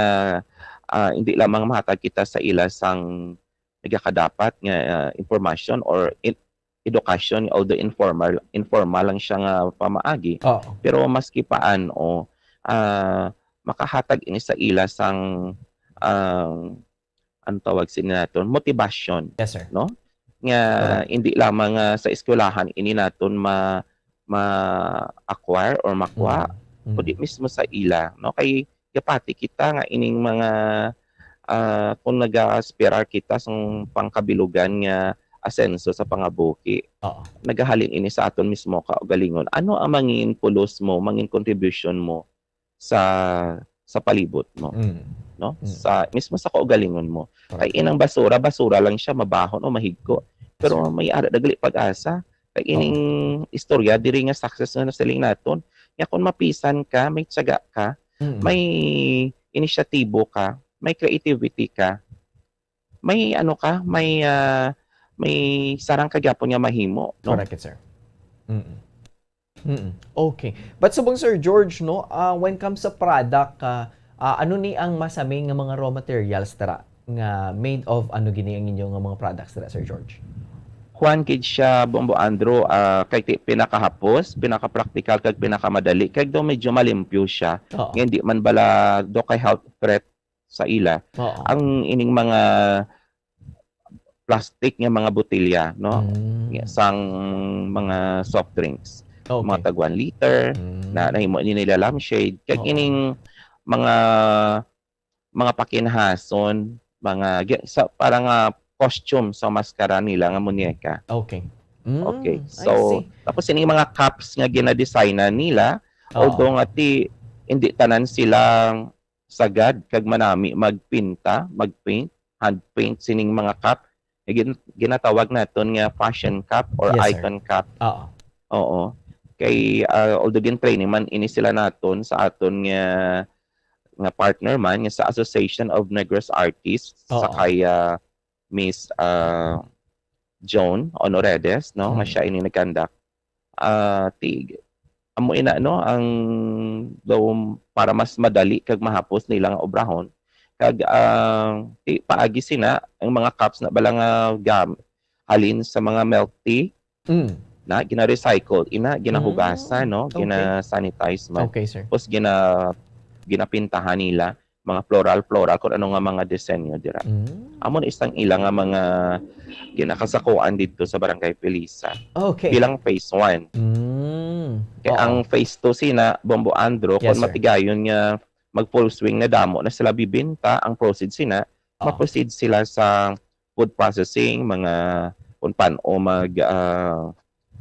ah, hindi lamang mahatag kita sa ila sang nagakadapat nga, ah, impormasyon or in-, edukasyon, although informal, informal lang siya nga pamaagi. Oo. Pero maski paano, ah, makahatag ini sa ila sang, ah, ano tawag sini naton, motibasyon, Yes, sir. no? Nga Correct. hindi lamang, ah, sa eskwelahan ini naton ma-, ma-acquire or makuha, Mm. Mm. kundi mismo sa ila, no? Kay gapati kita nga ining mga, ah, kung naga-aspirar kita sang pangkabilugan nga asenso sa pangabuhi, Oo. nagahalin ini sa aton mismo kaugalingon. Ano ang mangin pulos mo, mangin contribution mo sa, sa palibot mo, Mm. no? Mm. Sa, mismo sa kaugalingon mo. Correct. Kay inang basura, basura lang siya, mabaho o mahigko. Pero Yes, sir. may ara na gali pag-asa. Kay Oo. ining istorya diri nga success nga nasiling naton, nga kung mapisan ka, may tiyaga ka, Mm. may inisyatibo ka, may creativity ka, may ano ka, may, ah, may sarang ka gyapon nga mahimo, no? Correct, sir. Mm. Mm. Okay. But subong, Sir George, no, ah, when comes sa product, ah, ah, ano ni ang masamin nga mga raw materials dira nga made of ano gini ang inyo nga mga products dira, Sir George? Kuan gid siya, Bombo Andrew, ah, kay ti-, pinakahapos, pinakapraktikal, kag pinakamadali, kag daw medyo malimpyo siya. Oo. Nga hindi man bala daw kay health threat sa ila. Oo. Ang ining mga plastic nga mga botelya, no? Mm. Nga sang mga soft drinks. Okay. Mga tag one liter, Mm. na nahimo ni nila lampshade. Kag Oo. ining mga, mga pakinhason, mga gi-, sa, parang, ah, costume sa maskara nila nga muñeca. Okay. Mm, Okay. I So, see. tapos ining mga cups nga ginadesignan nila, Oo. although nga ti, hindi tanan sila sagad kag manami magpinta, magpaint, hand paint sining mga cup. Gin-, ginatawag naton nga fashion cup or Yes, sir. icon cup. Oo. Oo. Kay, ah, although gin-training man ini sila naton sa aton nga, nga partner man nga sa Association of Negros Artists, sa Oo. kay, ah, Miss, ah, Joan Honoredes, no, nga Mm. siya ini nag-conduct. Ah, ti-, amo ina, no, ang daw para mas madali kag mahapos nila nga obrahon. Kag, ah, ti-, paagi sina, ang mga cups na bala nga gam-, halin sa mga milk tea, Mm. na gina-recycle, ina, ginahugasan, Mm. no, Okay. gina-sanitize man. Okay, sir. Tapos gina-, ginapintahan nila, mga floral, floral, kung ano nga mga disenyo dira. Mm. Amo na isang ila nga mga ginakasakuan didto sa Barangay Felisa. Okay. Bilang phase one. Mm. Kay Oo. ang phase two sina, Bombo Andro, Yes, kung sir. matigayon nga mag full swing na damo na sila bibinta, ang proceeds sina, Oo. ma-proceed sila sa food processing, mga kung paano mag, ah,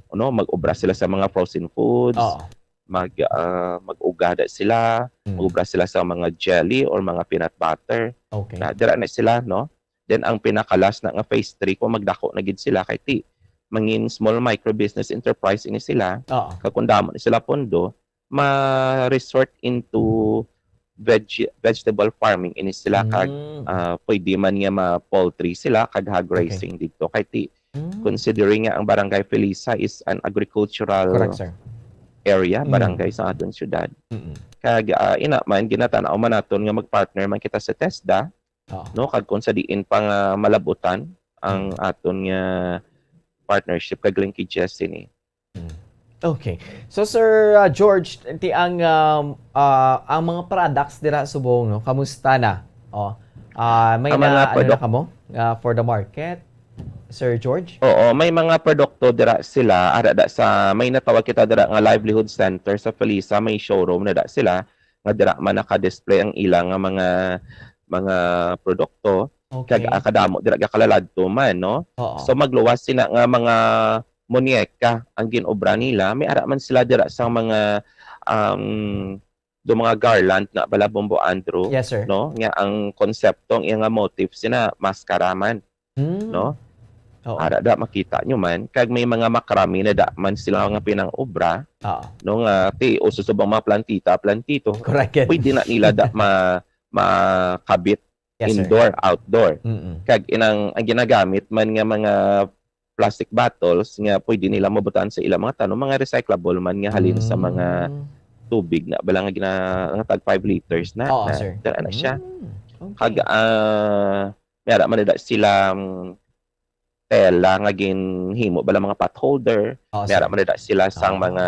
ano, mag-obra sila sa mga frozen foods, Oo. mag, ah, mag-ugada sila, Mm. mag-obra sila sa mga jelly or mga peanut butter. Okay. Na, dira na sila, no? Then, ang pinaka-last na nga phase three, kung magdako na gid sila, kay ti, mangin small micro business enterprise ini sila, Oo. kag kung damo na sila pondo, ma-resort into veg-, vegetable farming ini sila, kag, Mm. ah, pwede man nga ma-poultry sila kag hog Okay. raising dito. Kay ti-, Mm. considering nga ang Barangay Felisa is an agricultural Correct, sir. area, Mm. barangay sa aton syudad. Mm-mm. Kag, ah, ina man, ginatanaw man naton nga mag-partner man kita sa TESDA, Oo. no? Kag kung sa diin pa nga malabutan ang Mm. aton nga partnership kag linkages sini. Mm. Okay. So, Sir, ah, George, ti ang, um, ah, ang mga products dira subong, no? Kamusta na? Oh, ah, may Ang mga na, ano na product- kamo? Ah, for the market, Sir George? Oo, may mga produkto dira sila. Ara da sa, may natawag kita dira nga livelihood center sa Felisa, may showroom na da sila nga dira man naka-display ang ilang nga mga, mga produkto. Okay. Kag, ah, kadamo dira gakalaladto man, no? Oo. So, magluwas sina nga mga muñeca ang gin-obra nila. May ara man sila dira sa mga, um, do mga garland na bala, Bombo Andrew, Yes, sir. no? Nga ang konsepto, ang iya nga motif sina maskara man, Hmm. no? Oo. Ara da makita nyo man, kag may mga macrame na da man sila nga pinang-obra, Oo. no? Nga ti uso subong mga plantita, plantito. Correct. Pwede na nila da ma-, makabit Yes, sir. indoor, outdoor. Mm-mm. Kag inang, ang ginagamit man nga mga plastic bottles nga pwede nila mabutan sa ilang mga tanom, mga recyclable man nga halin sa mga Mm. tubig na bala nga gina-, nga tag five liters na, Oo, na, sir. dala na siya. Mm, okay. Kag, ah, may ara man na da sila, mm, tela nga ginhimo bala mga pot holder. Oo, May ara sir. man na da sila sang Ah. mga,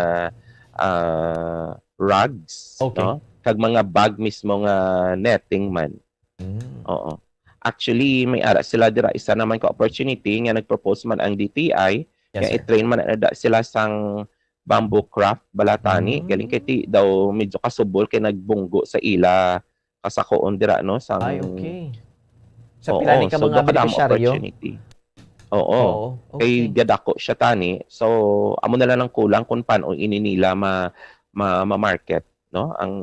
ah, rugs, Okay. no? Kag mga bag mismo nga netting man. Mm. Oo. Actually, may ara sila dira. Isa naman ka opportunity nga nag-propose man ang D T I, Yes, nga sir. i-train man na da sila sang bamboo craft, bala tani. Mm. Galing kay ti daw medyo kasubol kay nagbunggo sa ila kasakoon dira, no? Sang Ay, okay. Sa Oo, pila ni ka so mga doon kadamo benepisyaryo? opportunity. Oo. Oo, Kay okay. gadako siya tani. So, amo na lang ang kulang kung paano ini nila ma-, ma-, ma-market, no? Ang,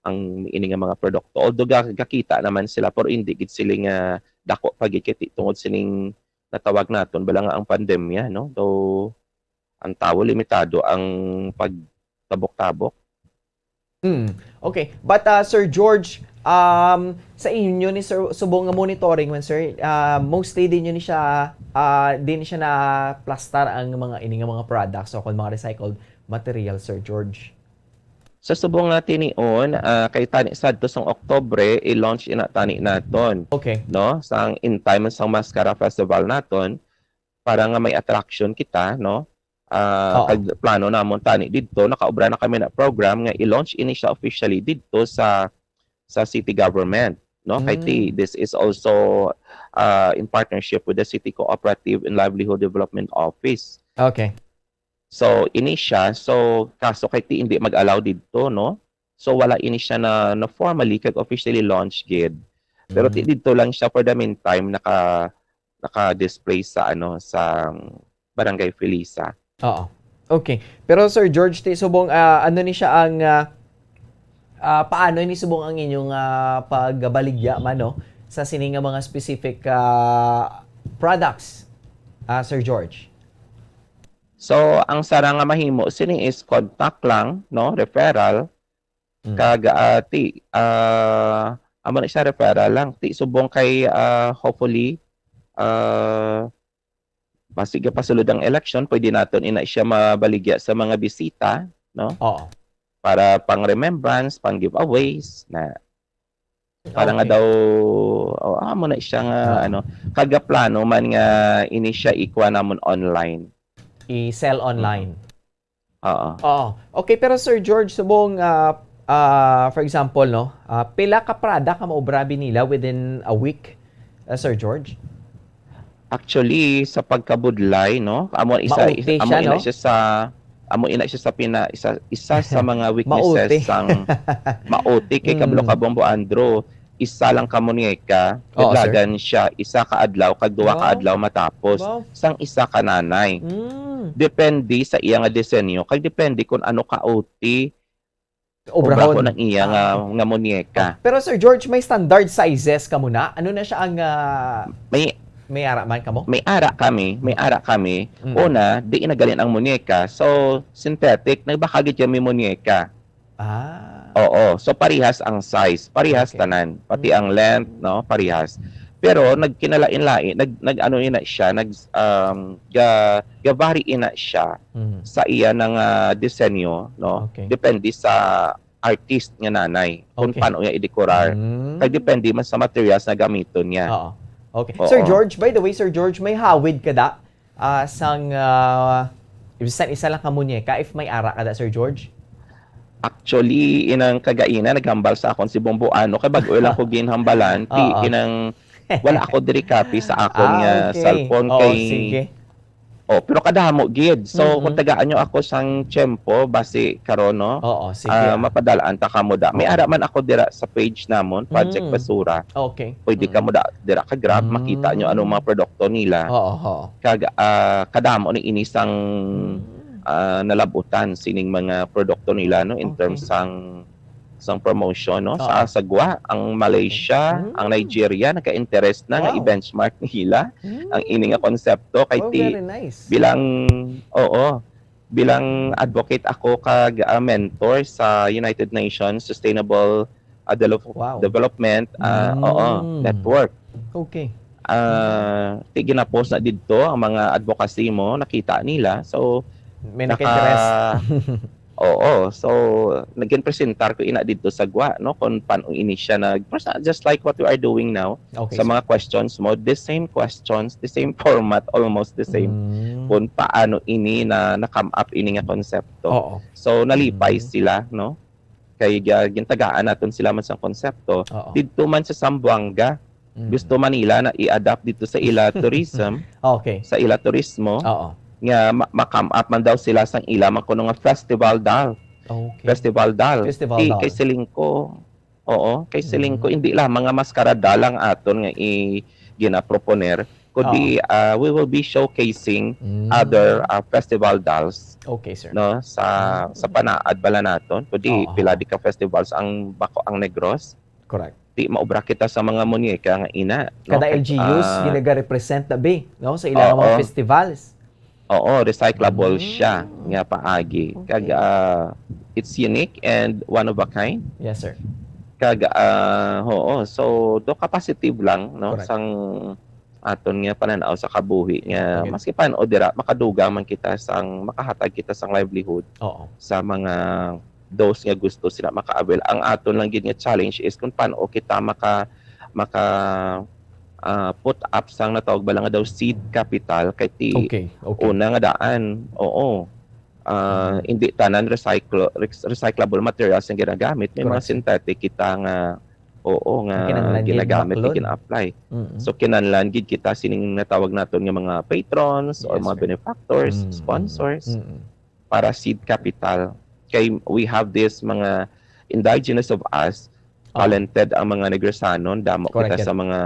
ang ini nga mga produkto. Although ga-, gakita naman sila, pero hindi gid sila nga dako pa gid kay ti-, tungod sining natawag naton bala nga ang pandemya, no? Though ang tawo limitado ang pagtabok-tabok. Mm, okay. But, ah, Sir George, um, sa inyo ni Sir, subong nga monitoring man, sir, ah, mostly din yun siya, ah, din siya na-plastar ang mga ini nga mga products o kung mga recycled material, Sir George? Sa subong nga tinion, ah, kay tani sadto sang Oktubre, i-launch ina tani naton, Okay. no? Sang in time sang Mascara Festival naton, para nga may attraction kita, no? Ah, Oo. kag plano namon tani didto, nakaobra na kami na program nga i-launch ini siya officially didto sa, sa city government, no? Kay ti, Mm. this is also, ah, in partnership with the City Cooperative and Livelihood Development Office. Okay. So, ini siya. So, kaso kay ti hindi mag-allow didto, no? So, wala ini siya na, na formally kag officially launch gid. Pero ti Mm. didto lang siya for the meantime naka, naka-display sa, ano, sa Barangay Felisa. Oo. Okay. Pero, Sir George, ti subong, ah, ano ni siya ang, ah, ah, paano ni subong ang inyong, ah, pagbaligya man, no, sa sini nga mga specific, ah, products, ah, Sir George? So, ang sara nga mahimo sini is contact lang, no, referral. Mm. Kag, ah, ti, ah, amo na siya, referral lang. Ti subong kay, ah, hopefully, ah, basig pasulod ang election, pwede naton ina siya mabaligya sa mga bisita, no? Oo. Para pang remembrance, pang giveaways, na para nga Okay. daw, oh, amo na siya nga, Oo. ano, kagaplano man nga ini siya ikuha namon online. I-sell online. Mm. Oo. Oo. Okay, pero Sir George, subong, ah, ah, for example, no, ah, pila ka product ang maobra bi nila within a week, ah, Sir George? Actually, sa pagkabudlay, no, amo isa, Mauti amo siya, ina no? siya sa, amo ina siya sa pina-, isa, isa sa mga weaknesses Mauti. sang mauti kay Mm. Kablo ka Bombo Andrew. Isa lang ka muñeca, Oo, sir. naglagan siya isa ka adlaw kag duha ka Wow. adlaw matapos Wow. sang isa ka nanay. Mm. Depende sa iya nga disenyo, kag depende kung ano ka O T Obrahon. obrahon ang iya nga, Ah. nga muñeca. Oh, pero Sir George, may standard sizes ka muna? Ano na siya ang, ah, May, May ara man kamo? May ara kami, may ara kami. Mm. Una, di inagalin ang muñeca. So, synthetic, nagbakal gid kami muñeca. Ah. Oo, so parihas ang size, parihas Okay. tanan, pati ang length, no, parihas. Pero nagkinalain-lain, nag nag-ano ina siya, nag um, ga gavary ina siya Mhm. sa iya nga disenyo, no. Okay. Depende sa artist nga nanay kung Okay. paano niya i-decorar. Mm. Kay depende man sa materials na gamiton niya. Oo. Okay. Oo. Sir George, by the way, Sir George, may hawid ka da? Ah, sang ah, bisan isa lang ka muñeca, if may ara ka da, Sir George? Actually, inang kagaina naghambal sa akon si Bombo Ano kay bag-o lang ko ginhambalan, ti Oo. inang wala ako diri copy sa akon Ah, nga okay. cellphone Oo, kay sige. Oh, pero kadamo gid. So, Mm-mm. kung tagaan nyo ako sang tiyempo, basi karon, no? Oo, sige. Ah, mapadalaan ta kamo da. May Oo. ara man ako dira sa page namon, Project Mm. Basura. Okay. Pwede Mm. kamo da dira ka-grab, Mm. makita nyo anong mga produkto nila. Oo, oo. Kag ah, kadamo ni ini sang Mm. ah, nalabutan sining mga produkto nila, no, in Okay. terms sang sang promotion, no, sa Oo. sa gwa, ang Malaysia, Mm. ang Nigeria nagka-interest na nga Wow. i-benchmark nila Mm. ang ini nga konsepto kay Oh, ti very nice. bilang, oo, bilang advocate ako kag ah, mentor sa United Nations Sustainable ah, Delo- Wow. Development ah, Mm. oo, Network. Okay. Ah, ti ginapost na didto ang mga advocacy mo, nakita nila. So, May naka- naka-interest. Oo, so nagin-presentar ko ina didto sa gwa, no, kung paano ini siya nag, just like what we are doing now, Okay, sa sir. mga questions mo, the same questions, the same format, almost the same. Mm. Kung paano ini na na-come up ini nga konsepto. Oo. So nalipay Mm. sila, no? Kay ga- gintagaan naton sila man sa konsepto. Oo. Didto man sa Zamboanga, Mm. gusto man nila na i-adapt didto sa ila tourism, Okay. sa ila turismo, Oo. nga ma- ma-come up man daw sila sang ila man kuno nga festival doll. Okay. Festival doll. Festival Ti, doll. kay siling ko, oo, kay siling ko, Mm. hindi lamang nga mascara doll ang aton nga i ginaproponer, kundi Oo. ah, we will be showcasing Mm. other ah, festival dolls, Okay, sir. no, sa Mm. sa panaad bala naton, kundi Oo. pila di ka festivals ang bako ang Negros. Correct. Di maobra kita sa mga muñeca nga ina, no? Kada L G Us, Ah, ginaga-represent na bi, no? Sa ilang mga Oo. festivals. Oo, recyclable Mm. siya nga paagi. Okay. Kag ah, it's unique and one of a kind. Yes, sir. Kag ah, oo, so do ka positive lang, no, Correct. sang aton nga panan-aw sa kabuhi nga Okay. maski paano dira makadugang man kita sang makahatag kita sang livelihood Oo. sa mga those nga gusto sila maka-avail. Ang aton lang gid nga challenge is kung paano kita maka maka ah, put up sang natawag bala nga daw seed capital kay ti Okay, okay. una nga daan. Oo. Ah, Mm. hindi tanan recycle rec- recyclable materials ang ginagamit. May mga Correct. Synthetic kita nga oo nga Kinahanglan gid ginagamit baklon. Gina-apply. Mm-mm. So kinahanglan gid kita sining natawag naton nga mga patrons or Yes, mga sir. benefactors, Mm. sponsors Mm-mm. para seed capital. Kay we have this mga indigenous of us, Oh. talented ang mga Negresanon, damo Correct kita yan. Sa mga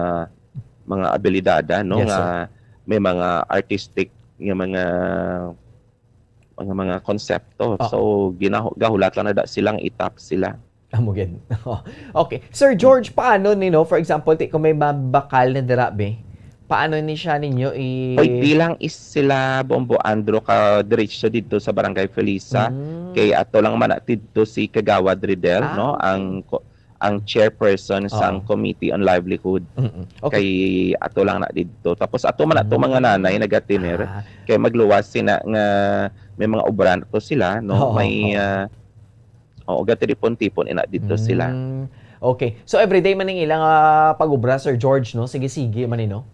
mga abilidad, no, Yes, nga sir. May mga artistic nga mga mga mga konsepto. Oo. So ginahu- gahulat lang na da silang itap sila. Amo gid. Okay. Sir George, paano ni, no? For example, ti kung may mabakal na dira, be, paano ni siya ninyo i- Pwede lang is sila Bombo Andro ka diretso dito sa Barangay Felisa. Mm. Kay ato lang man na dito si Kagawad Riddle, Ah, no? Okay. Ang ko- ang chairperson Oo. sang Committee on Livelihood. Mm-mm. Okay. Kay ato lang na dito. Tapos ato man na to mga Mm. Nanay nagatiner. Ah. Kay magluwas sina nga may mga obra na to sila, no? Oo, May oo. ah, oo, gatipon-tipon ina dito sila. Mm. Okay. So everyday man ning ilang ah, pag-obra, Sir George, no? Sige-sige man ni, no?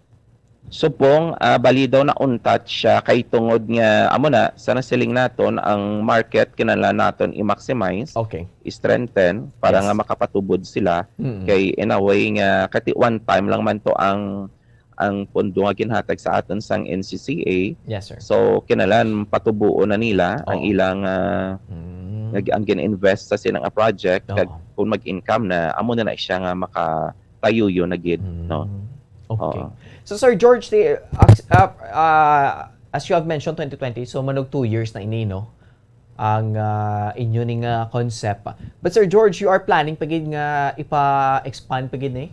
Subong ah, bali daw na untat siya kay tungod nga amo na sa nasiling naton ang market kinahanglan naton i-maximize, Okay. i-strengthen para Yes. nga makapatubod sila Mm-mm. kay in a way nga kati one time lang man to ang ang pondo nga ginhatag sa aton sang N C C A. Yes, sir. So kinahanglan patubuon na nila ang Oo. ilang ah, Mm. nag ang gin-invest sa silang project kag Oo. kung mag-income na amo na na siya nga makatayuyo na gid, Mm. no? Okay. Oo. So, Sir George, the, as, uh, uh, as you have mentioned, twenty twenty, so manog two years na ini, no? Ang uh, inyo ning uh, concept. But Sir George, you are planning pa gid nga ipa-expand pa gid ni?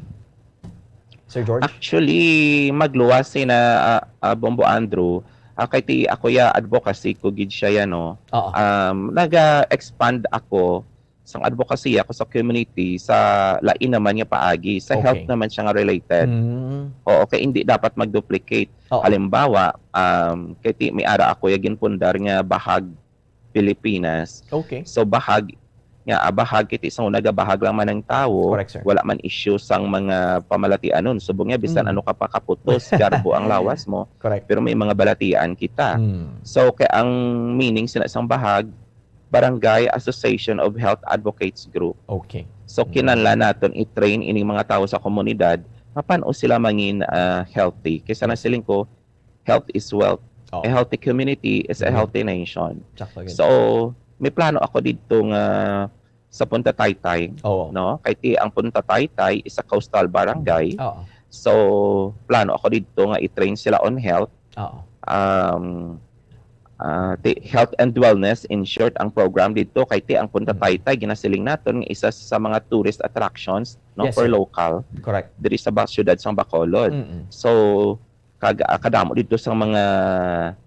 Sir George? Actually, magluwas sina, ah, ah, Bombo Andrew, ah, kay ti ako ya advocacy ko gid siya ya, no. Oo. Um, naga-expand ako sang advocacy ako sa community sa lain naman nga paagi, sa Okay. health naman siya nga related. Mm. Oo, kay hindi dapat mag-duplicate. Oo. Halimbawa, um, kay ti may ara ako ya ginpundar nga Bahag Pilipinas. Okay. So bahag nga ah, bahag kiti sa una gabahag lang man ang tawo, Correct, sir. Wala man issue sang mga pamalatianon. Subong nga bisan Mm. ano ka pa kaputos, garbo ang lawas mo, Correct. Pero may mga balatian kita. Mm. So kay ang meaning sina sang bahag, Barangay Association of Health Advocates Group. Okay. So Mm. kinahanglan naton i-train ining mga tawo sa komunidad, mapan-o sila mangin ah, healthy. Kay sa nasiling ko, health is wealth. Oh. A healthy community is a Mhm. healthy nation. Sakto gid. So, may plano ako didto nga sa Punta Taytay, Oo. no? Kay ti ang Punta Taytay is a coastal barangay. Oo. So, plano ako didto nga i-train sila on health. Oo. Um, ah, ti, health and wellness in short ang program didto. Kay ti ang Punta Mm. Taytay ginasiling naton nga isa sa mga tourist attractions, no, Yes, for sir. Local Correct. diri sa ba- siyudad sang Bacolod. Mm-mm. So, kag ah, kadamo didto sang mga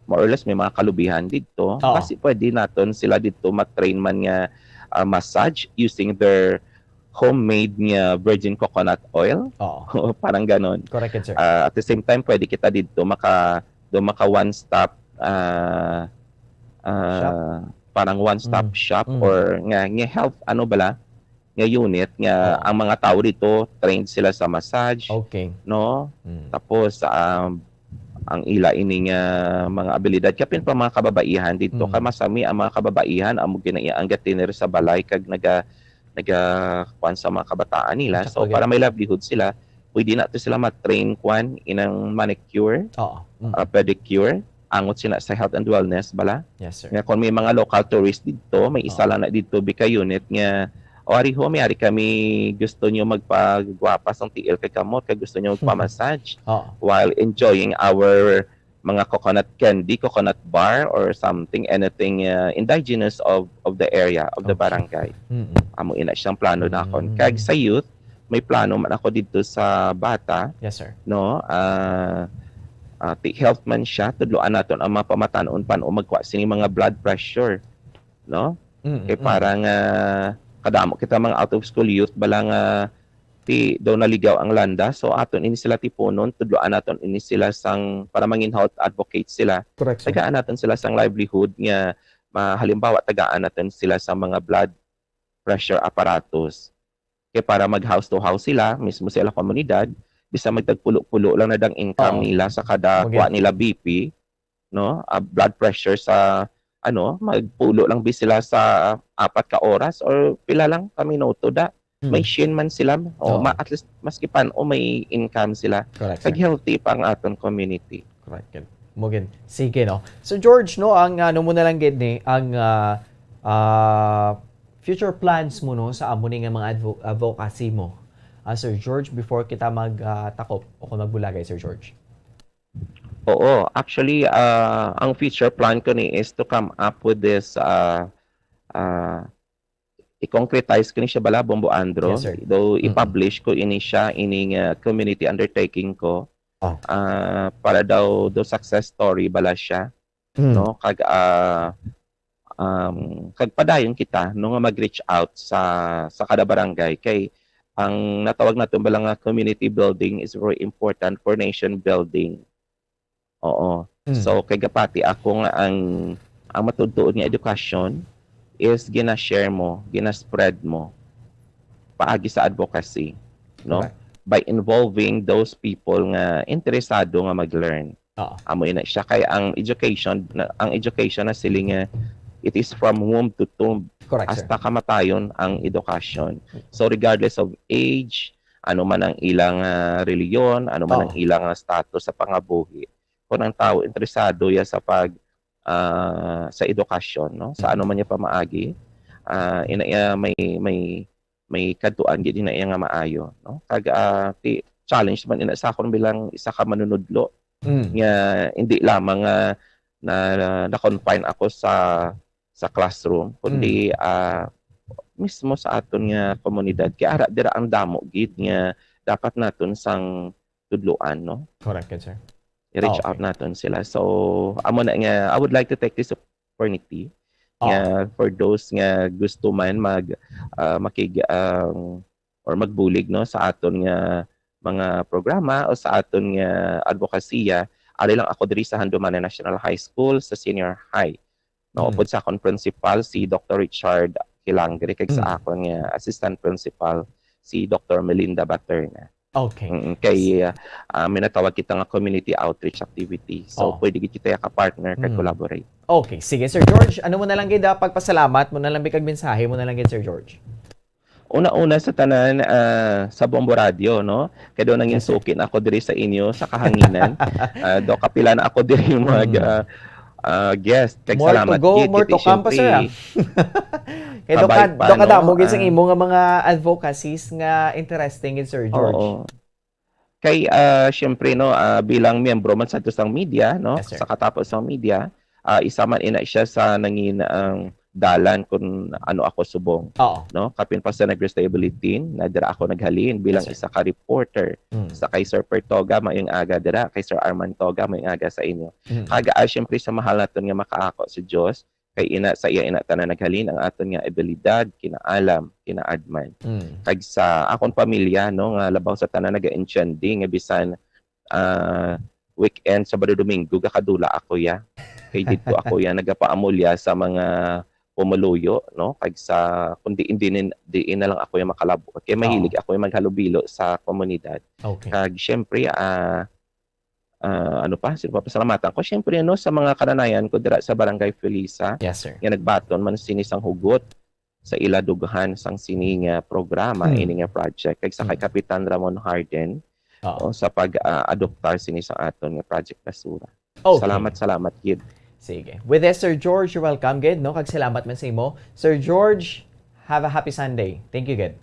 more or less may mga kalubihan didto. Oo. Basi pwede naton sila didto ma-train man nga ah, massage using their homemade nga virgin coconut oil. Oo. Parang ganon. Correct, sir. Ah, at the same time, pwede kita didto maka do maka one stop ah, ah, Shop? Parang one stop Mm. shop Mm. Or nga nga health ano bala nga unit nga Oo. Ang mga tao dito trained sila sa massage, Okay. No? Mm. Tapos um, ang ila ini nga mga abilidad kapin pa mga kababaihan dito Mm. Kay masami ang mga kababaihan amo ginaiya ang gatiner sa balay kag naga naga kuan sa mga kabataan nila. Sakto So gid. Para may livelihood sila, pwede na to sila ma-train kuan inang manicure, Oo. Mm. ah, pedicure, angot sila sa health and wellness bala. Yes, sir. Nga kung may mga local tourist didto, may isa Oo. lang na didto bika unit nga o ari ho, may ari kami gusto nyo magpagwapa sang tiil kay kamot kay gusto nyo magpa-massage Oo. While enjoying our mga coconut candy, coconut bar or something, anything uh, indigenous of of the area, of the Okay. barangay. Mm-mm. Amo ina siyang plano nakon. Mm. Kag sa youth, may plano man ako didto sa bata, Yes, sir. No? Ah, ah, ti health man siya, tudloan naton ang mga pamatan-on pan-o magkuha sini mga blood pressure, no? Mm-mm. Kay para nga kadamo kita mga out of school youth bala nga ti daw naligaw ang landa, so aton ini sila tipunon, tudloan naton ini sila sang para mangin health advocate sila. Correct, sir. Tagaan naton sila sang livelihood nga ma- halimbawa tagaan naton sila sa mga blood pressure apparatus. Kay para mag house to house sila, mismo sila komunidad, bisan magtagpulo-pulo lang na dang income Oo. nila sa kada Mag- kuha nila B P, no? Ah, blood pressure sa ano, magpulo lang bi sila sa apat ka oras or pila lang ka minuto da. Mm. May shin man sila, o Oo. ma, at least maski pan o may income sila. Correct, Kag sir. Healthy pa ang aton community. Correct. Good. Mo gid. Sige, no? Sir George, no, ang ano mo na lang gid ni, ang ah, ah, future plans mo, no, sa amo ni nga mga advo- advocacy mo. Ah, Sir George, before kita mag ah, takop o kung magbulagay, Sir George. Oo, actually, ah, ang future plan ko ni is to come up with this, ah, ah, i-concretize ko ni siya bala, Bombo Andro. Yes, sir. Though Mm-mm. i-publish ko ini siya, ini nga community undertaking ko. Oh. Ah, para daw do success story bala siya, Mm. no? Kag ah, um, kag padayon kita no nga mag-reach out sa sa kada barangay kay ang natawag naton bala nga community building is very important for nation building. Oo. Mm. So kay gapati ako nga ang ang matuod-tuod nga edukasyon is gina-share mo, gina-spread mo paagi sa advocacy, no? Correct. By involving those people nga interesado nga mag-learn. Oo. Amo ina siya kay ang education na, ang education na siling nga it is from womb to tomb Correct, sir. Hasta kamatayon ang edukasyon. So regardless of age, ano man ang ilang ah, reliyon, ano man ang Oo. ilang ah, status sa pangabuhi, kung ang tao interesado ya sa pag ah, sa edukasyon, no, sa Mm. ano man niya pamaagi, ah, ina iya may may may kadtuan gid ina iya nga maayo, no? Kag ah, ti, challenge man ina sa akon bilang isa ka manunudlo Mm. nga hindi lamang nga na, na confine ako sa sa classroom kundi ah, mismo sa aton nga komunidad kay ara dira ang damo gid nga dapat naton sang tudloan, no? Correct, good sir. I-reach out naton sila. So, amo na nga, I would like to take this opportunity nga for those nga gusto man mag, ah, makig-, ang, or magbulig, no, sa aton nga mga programa o sa aton nga advokasya, ari lang ako diri sa Handumanan National High School sa senior high. No, upod sa akon principal, si Doctor Richard Hilangre, kag sa akon nga assistant principal, si Doctor Melinda Baterna. Okay. Mm, kay, ah, may natawag kita nga community outreach activity. So, pwede gid kita ka-partner kag collaborate. Okay, sige, Sir George, ano mo na lang gid, ah, pagpasalamat mo na lang gid kag mensahe mo na lang gid, Sir George? Una-una sa tanan, ah, sa Bombo Radio, no? Kay daw nangin suki na ako diri sa inyo, sa kahanginan. Ah, daw kapila na ako diri mag, ah, ah, guest. Kag salamat gid, more to come pa, sir, ah. Kay daw ka, daw kadamo gid sang imo nga mga advocacies nga interesting gid, Sir George. Oo. Kay, ah, siyempre, no, ah, bilang miyembro man sa tusang media, no, sa katapos sang media, ah, isa man ina siya sa nangin ang dalan kung ano ako subong, no? Kapin pa sa Negros Tayo Bulletin, na dira ako naghalin bilang isa ka reporter. Sa kay Sir Per Toga, maayong aga dira, kay Sir Arman Toga, maayong aga sa inyo. Kag, ah, siyempre sa mahal naton nga makaako sa Dios, kay ina, sa iya ina tanan naghalin ang aton nga abilidad, kinaalam, kinaadman. Kag sa akon pamilya, no, nga labaw sa tanan nagaintindi nga bisan, ah, weekend, Sabado, Domingo, gakadula ako ya. Kay didto ako ya nagapaamulya sa mga pumuluyo, no, kag sa, kundi hindi nin-, diin na lang ako ya makalab-ot. Kay mahilig ako ya maghalubilo sa komunidad. Okay. Kag siyempre, ah, ah, ano pa, sino pa pasalamatan ko? Siyempre, no, sa mga kananayan ko dira sa Barangay Felisa, yes, sir, nga nagbaton man sini sang hugot sa ila dughan sang sini nga programa, ini nga project, kag sa kay Kapitan Ramon Harden, oo, sa pag, ah, adoptar sini sa aton nga Project Basura. Okay. Salamat, salamat gid. Sige. With this, Sir George, you're welcome gid, no? Kag salamat man sa imo. Sir George, have a happy Sunday. Thank you gid.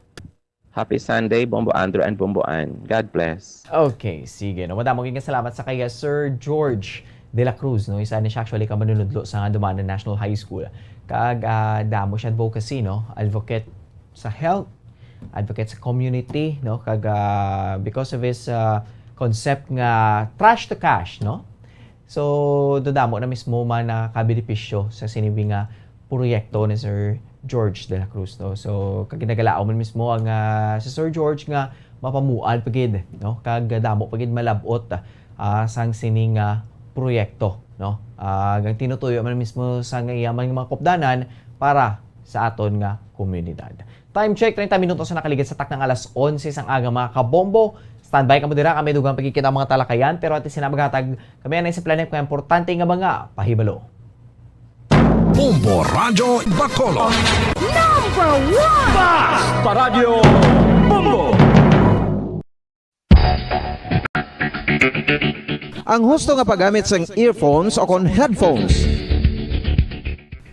Happy Sunday, Bombo Andrew and Bombo Ann. God bless. Okay, sige. No, madamo gid nga salamat sa kay Sir George de la Cruz, no? Isa ni siya actually ka manunudlo sa Handumanan National High School. Kag, ah, damo siya advocacy, no? Advocate sa health, advocate sa community, no? Kag, ah, because of his, ah, concept nga trash to cash, no? So, dadamo na mismo man nakakabenepisyo sa sini nga proyekto ni Sir George de la Cruz, no? So, kag ginagalaom man mismo ang, ah, si Sir George nga mapamuan pa gid, no? Kag damo pa gid malab-ot, ah, sang sini nga proyekto, no? Ah, ang tinutuyo man mismo sa nga iya man nga mga kupdanan para sa aton nga komunidad. Time check, treinta minutos na nakaligid sa taknang alas onse sang aga, mga kabombo. Standby kamo dira, kami dugang pagkikita ang mga talakayan, pero antes sina maghatag, kami anay sa planip nga importante nga mga pahibalo. Bombo Radyo Bacolod. Number one! Bas pa Radyo Bombo! Ang husto nga paggamit sang earphones o kon headphones.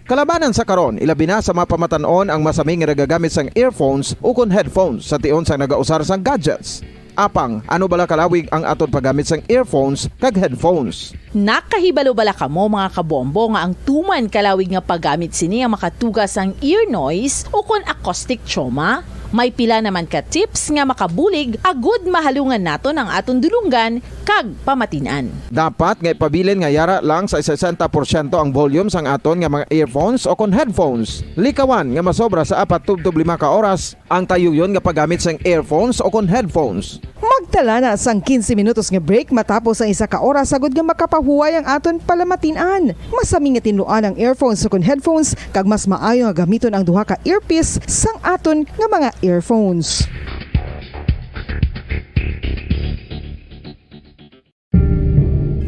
Kalabanan sa karon, ilabi na sa mga pamatan-on ang masami nga nagagamit sang earphones ukon headphones sa tion sang nagausar sang gadgets. Apang, ano bala kalawig ang aton paggamit sang earphones kag headphones? Nakahibalo bala kamo, mga kabombo, nga ang tuman kalawig nga paggamit sini ang makatuga sang ear noise ukon acoustic trauma? May pila naman ka tips nga makabulig agud mahalungan naton ang aton dulonggan kag pamatin-an. Dapat nga ipabilin nga yara lang sa sesenta porsyento ang volume sang aton nga mga earphones o kon headphones. Likawan nga masobra sa apat tubtob lima ka oras ang tayuyon nga paggamit sang earphones o kon headphones. Magtala na sang quince minutos nga break matapos ang isa ka oras agud nga makapahuway ang aton palamatin-an. Masami nga tinluan ang earphones o kon headphones, kag mas maayo nga gamiton ang duha ka earpiece sang aton nga mga earphones.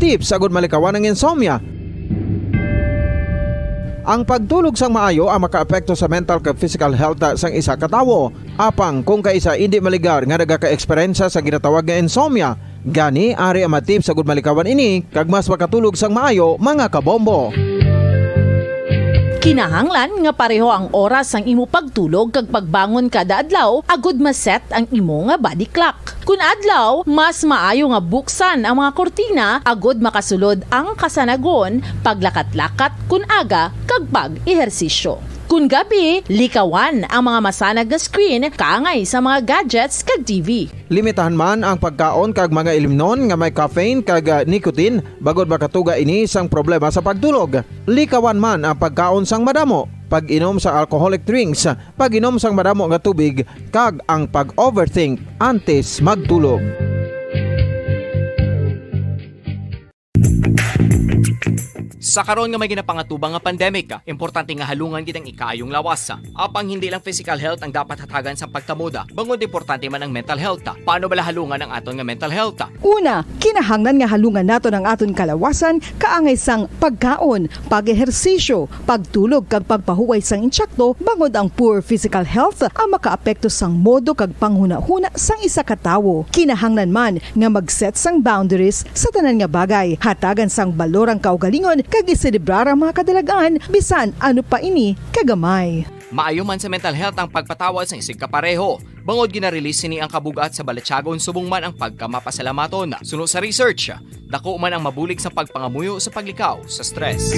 Tips agud malikawan ang insomnia. Ang pagtulog sang maayo ang makaapekto sa mental kag physical health sang isa ka tawo. Apang kung kaisa indi maligar nga nagaka-eksperyensya sa ginatawag nga insomnia, gani ari ang mga tips agud malikawan ini kag mas makatulog sang maayo, mga kabombo. Kinahanglan nga pareho ang oras sang imo pagtulog kag pagbangon kada adlaw agud ma-set ang imo nga body clock. Kun adlaw, mas maayo nga buksan ang mga kurtina agud makasulod ang kasanagon, paglakat-lakat kun aga, kag pag-ehersisyo. Kon gabi, likawan ang mga masanag nga screen kaangay sa mga gadgets kag T V. Limitahan man ang pagkaon kag mga ilimnon nga may caffeine kag, ah, nicotine, bangod makatuga ini sang problema sa pagtulog. Likawan man ang pagkaon sang madamo, pag-inom sang alcoholic drinks, pag-inom sang madamo nga tubig, kag ang pag-overthink antes magtulog. Sa karon nga may ginapangatubang nga pandemic, importante nga halungan gid ang ikaayong lawas. Apang hindi lang physical health ang dapat hatagan sa pagtamod, bangod importante man ang mental health. Paano bala halungan ang aton nga mental health? Una, kinahanglan nga halungan naton ang aton kalawasan kaangay sang pagkaon, pag-ehersisyo, pagtulog kag pagpahuway sang insakto, bangod ang poor physical health ang makaapekto sang modo kag panghunahuna sang isa ka tawo. Kinahanglan man nga mag-set sang boundaries sa tanan nga bagay, hatagan sang balor ang kaugalingon kag iselebrar ang mga kadalag-an bisan ano pa ini kagamay. Maayo man sa mental health ang pagpatawad sang isigkapareho, bangod gina-release sini ang kabug-at sa balatyagon subong man ang pagkamapasalamaton. Suno sa research, dako man ang mabulig sa pagpangamuyo sa paglikaw sa stress.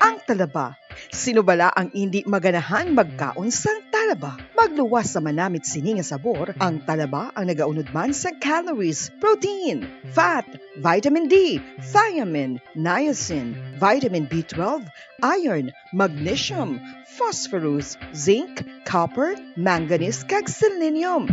Ang talaba. Sino bala ang indi maganahan magkaon sang talaba? Magluwas sa manamit sini nga sabor, ang talaba ang nagaunod man sa calories, protein, fat, vitamin D, thiamine, niacin, vitamin B twelve, iron, magnesium, phosphorus, zinc, copper, manganese, kag selenium.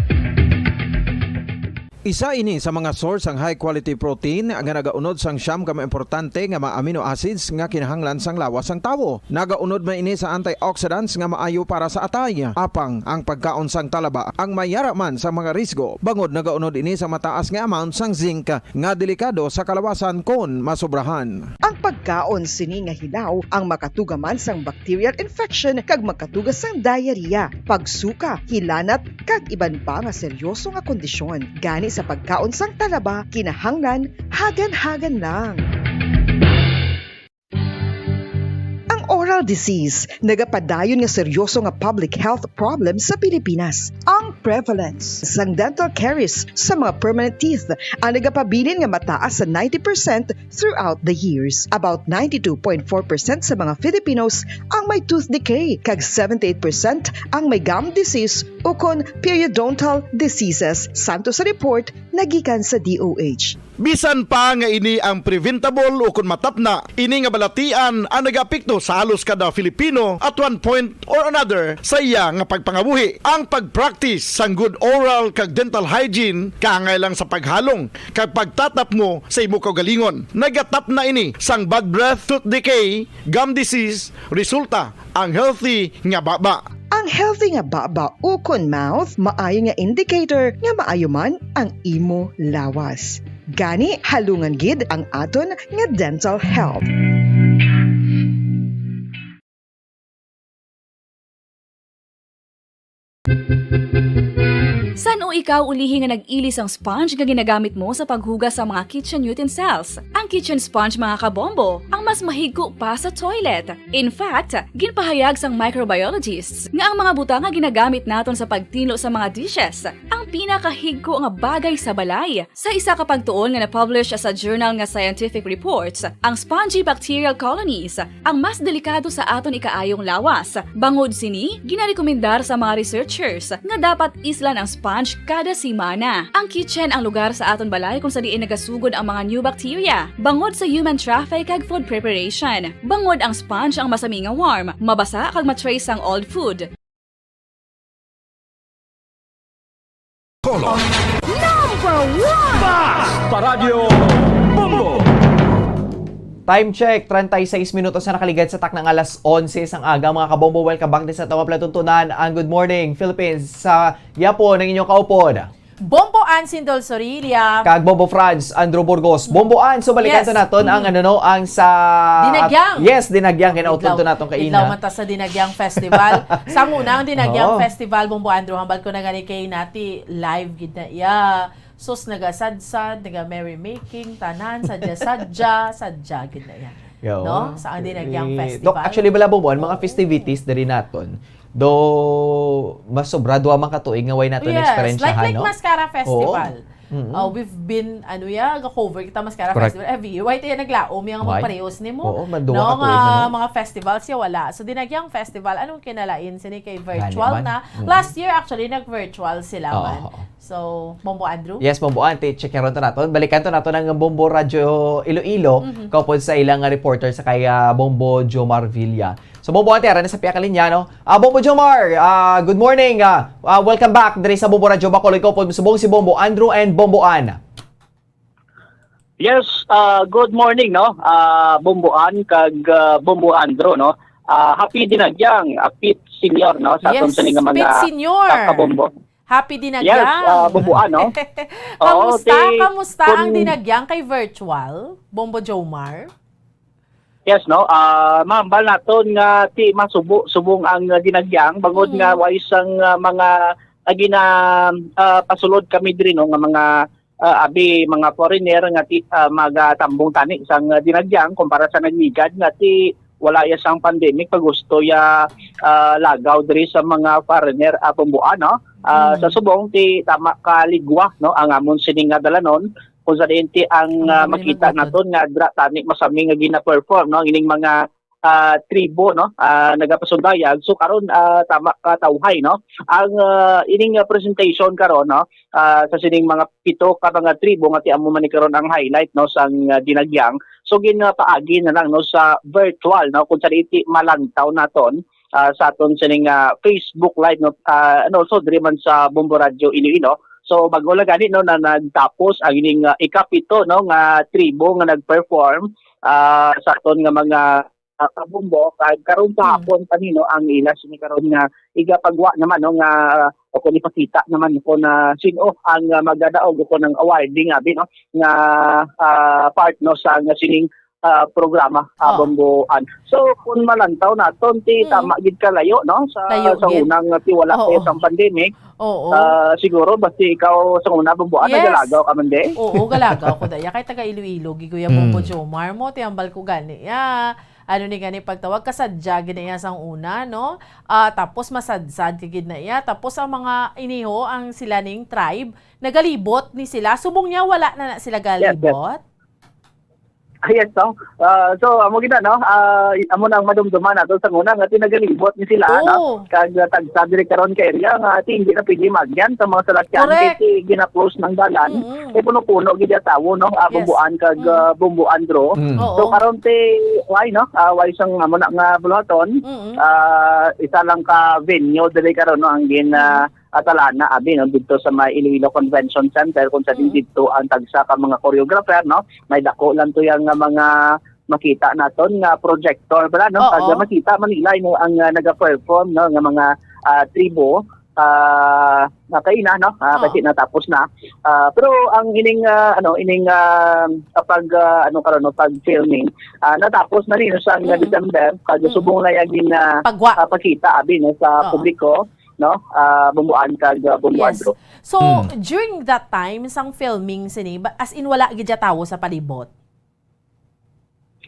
Isa ini sa mga source sang high quality protein nga nagaunod sang siyam ka mga importante nga mga amino acids nga kinahanglan sang lawas sang tawo. Nagaunod man ini sa antioxidants nga maayo para sa atay. Apang ang pagkaon sang talaba ang may yara man sa mga risgo, bangod nagaunod ini sa mataas nga amount sang zinc nga delikado sa kalawasan kon masobrahan. Ang pagkaon sini nga hilaw ang makatuga man sang bacterial infection kag makatuga sang diarrhea, pagsuka, hilanat, kag iban pa nga seryoso nga kondisyon. Gani sa pagkaon sang talaba, kinahanglan hagan-hagan lang. Ang oral disease nagapadayon nga seryoso nga public health problem sa Pilipinas. Ang prevalence sang dental caries sa mga permanent teeth ang nagapabilin nga mataas sa ninety percent throughout the years. About ninety-two point four percent sa mga Filipinos ang may tooth decay, kag seventy-eight percent ang may gum disease ukon periodontal diseases, santo sa report nga gikan sa D O H. Bisan pa nga ini ang preventable ukon matapna, ini nga balatian ang nagaapekto sa halos kada Filipino at one point or another sa iya nga pagpangabuhi. Ang pag-practice sang good oral kag dental hygiene kaangay lang sa paghalong kag pagtatapmo sa imo kaugalingon. Nagatapna ini sang bad breath, tooth decay, gum disease, resulta ang healthy nga baba. Ang healthy nga baba ukon mouth maayo nga indicator nga maayo man ang imo lawas. Gani, halungan gid ang aton nga dental health. San-o ikaw ulihi nga nag-ili sang sponge nga ginagamit mo sa paghugas sa mga kitchen utensils? Ang kitchen sponge, mga kabombo, ang mas mahigko pa sa toilet. In fact, ginpahayag sang microbiologists nga ang mga butang nga ginagamit naton sa pagtinlo sa mga dishes ang pinakahigko nga bagay sa balay. Sa isa ka pagtuon nga na-publish sa journal nga Scientific Reports, ang spongy bacterial colonies ang mas delikado sa aton ikaayong lawas. Bangod sini, ginarekomendar sa mga researchers nga dapat islan ang sponge kada semana. Ang kitchen ang lugar sa aton balay kung sa diin nagasugod ang mga new bacteria, bangod sa human traffic kag food preparation. Bangod ang sponge ang masami nga warm, mabasa kag ma-trace ang old food. Color. Number one! Basta Radyo Bombo! Time check, treinta y seis minutos na nakaligad sa takna nga alas onse sang aga, mga kabombo. Welcome back din sa atong palatuntunan, ang Good Morning Philippines. Sa yapon, ang inyong kaupod, Bombo Ansin Dolsorilla. Kag Bombo Franz Andrew Burgos. Bombo An, so balikan Yes. to naton ang, Mm. ano, no, ang sa Dinagyang. Yes, Dinagyang, kinautod Idlaw. to naton kaina. Idlaw man ta sa Dinagyang Festival. Sa una, ang Dinagyang Oo. Festival, Bombo Andrew, hambal ko na gani kay nati, live gid na iya. Sus, nagasadsad, naga merrymaking, tanan, sadya-sadya, sadya gid na iya. Yo. No? Sa ang Dinagyang Eh, Festival. Doc, actually, bala, Bombo, ang mga Oo. festivities diri naton, do, mas sobra duha man ka tuig nga way nato Yes, na-eksperyensyahan, like, like no? Mascara Festival. Oo. Mm. Uh, we've been, ano ya, ga-cover kita Mascara Correct. Festival every year. Why tayo naglaom yung mga Why? Parehos nimo? Oo, maduha No, ka tuig nga na, no? mga festivals ya wala. So, Dinagyang Festival, anong kinalain sini kay virtual Gani man. na? Mm. Last year, actually, nag-virtual sila Oo, man. oo. So, Bombo Andrew? Yes, Bombo Ante, check ron to naton. Balikan to naton ang Bombo Radyo Iloilo, Mhm. kaupod sa ilang reporter sa kay, ah, Bombo Jomar Villa. So, Bombo Ante, ara na sa pihak linya, no? Ah, Bombo Jomar, ah, good morning. Ah, ah, welcome back diri sa Bombo Radyo Bacolod. Kaupod subong si Bombo Andrew and Bombo Ann. Yes, ah, good morning, no? Ah, Bombo Ann kag, ah, Bombo Andrew, no? Ah, happy Dinagyang, ah, Pete Senior, no? Sa aton Yes, sa nga mga Pete Senior. kakabombo. Happy Yes, Dinagyang. ah, Bombo Ann, no? Oo, Kamusta? ti-, Kamusta ang kun- Dinagyang kay virtual, Bombo Jomar? Yes, no? Ah, mahambal naton nga ti masubo subong ang, ah, Dinagyang, bangod nga Mm. way sang, ah, mga, ah, gina-, ah, pasulod kami diri, no, nga mga, ah, abi, mga foreigner nga ti-, ah, magatambong tani sang, ah, Dinagyang kumpara sa nagligad nga ti wala ya sang pandemic, pagusto ya, ah, lagaw diri sa mga foreigner, ah, Bombo Ann, no? Ah, Mm. sa subong ti tama ka ligwa, no, ang amon sini nga dalanon, kung sa diin ti ang Ang ah, mga makita nagbubuton. naton nga dra tani masami nga gina-perform, no, ining mga, ah, tribo, no, ah, nagapasundayag. So karon, ah, tama ka tawhay, no, ang ah, ining ah, presentation karon, no, ah, sa sining mga pito ka mga tribo nga ti amo man ni karon ang highlight, no, sang ah, Dinagyang. So ginapaagi na lang, no, sa virtual, no, kung sa diin ti malantaw naton ah, sa aton sining ah, Facebook Live, no, ah, and also diri man sa Bombo Radio Iloilo. So bag-o lang gani, no, na nagtapos ang ining ah, ikapito, no, nga tribo nga nag-perform ah, sa aton nga mga ah, kabombo, kag karon Hmm. gahapon pa ni, no, ang ila sini karon nga igapagwa naman, no, nga o kung ipakita naman kung na sino ang ah, magadaog o kung ang awarding abi, no, nga ah, part, no, sa nga sining ah, programa, ah, Oo. Bombo Ann. So kung malantaw naton ti Mm. tama gid kalayo, no, sa Layo sa gid. unang ti wala Oo. pa sang pandemic. Oo. Ah, siguro basi ikaw sa una, Bombo Ann, Yes. nagalagaw ka man di? Oo, galagaw ko daya kay taga Iloilo gid ko ya, Bombo Mm. Jomar mo, ti hambal ko gani ya. Ano ni gani pagtawag, kasadya gid na iya sang una, no? Ah, tapos masadsad ka gid na iya. Tapos ang mga iniho, ang sila ning tribe, nagalibot ni sila. Subong niya, wala na, na sila Yes, yes. galibot? Ah, yes, no? Ah, so, amo gid na, no? Ah, amo na ang madumduman nato sa una nga ti nagalibot ni sila, no? Oo. Kag, ah, tagsa diri karon ka area nga ti hindi na pwede magyan sa mga salakyan kay Correct. ti gina-close ng dalan. Mm-mm. Kay puno-puno gid ang tawo, no? Ah, Yes. Bombo Ann kag, Mm. ah, Bombo Andro. Mm. Oo. So, karon ti, why, no? Ah, why sang amo na nga buluhaton? Mm-mm. Ah, isa lang ka venue diri karon, no? Ang gin, Mm. ah, atalana, abi, no, dito sa may Iloilo Convention Center, kung sa Oo. din dito ang tagsa ka mga choreographer, no? May dako lang to yang nga mga makita naton nga projector, bala, no? Oo. Pag makita man nila, no, ang, ah, naga-perform, no, nga mga, ah, tribo, ah, na kaina, no? Ah, Oo. kasi natapos na. Ah, pero ang ining, ah, ano, ining, ah, pag, ah, ano karon, no, pag filming, ah, natapos na ni, no, sa Mm. December, kag Mm. subong na yung gin, ah, Pagwa. ah, pagkita, abi, no, sa Oo. publiko, no? Ah, Bombo Ann kag, ah, Bombo Yes. Andro. So, Hmm. during that time, sang filming sini, ba, as in, wala gid siya tawo sa palibot?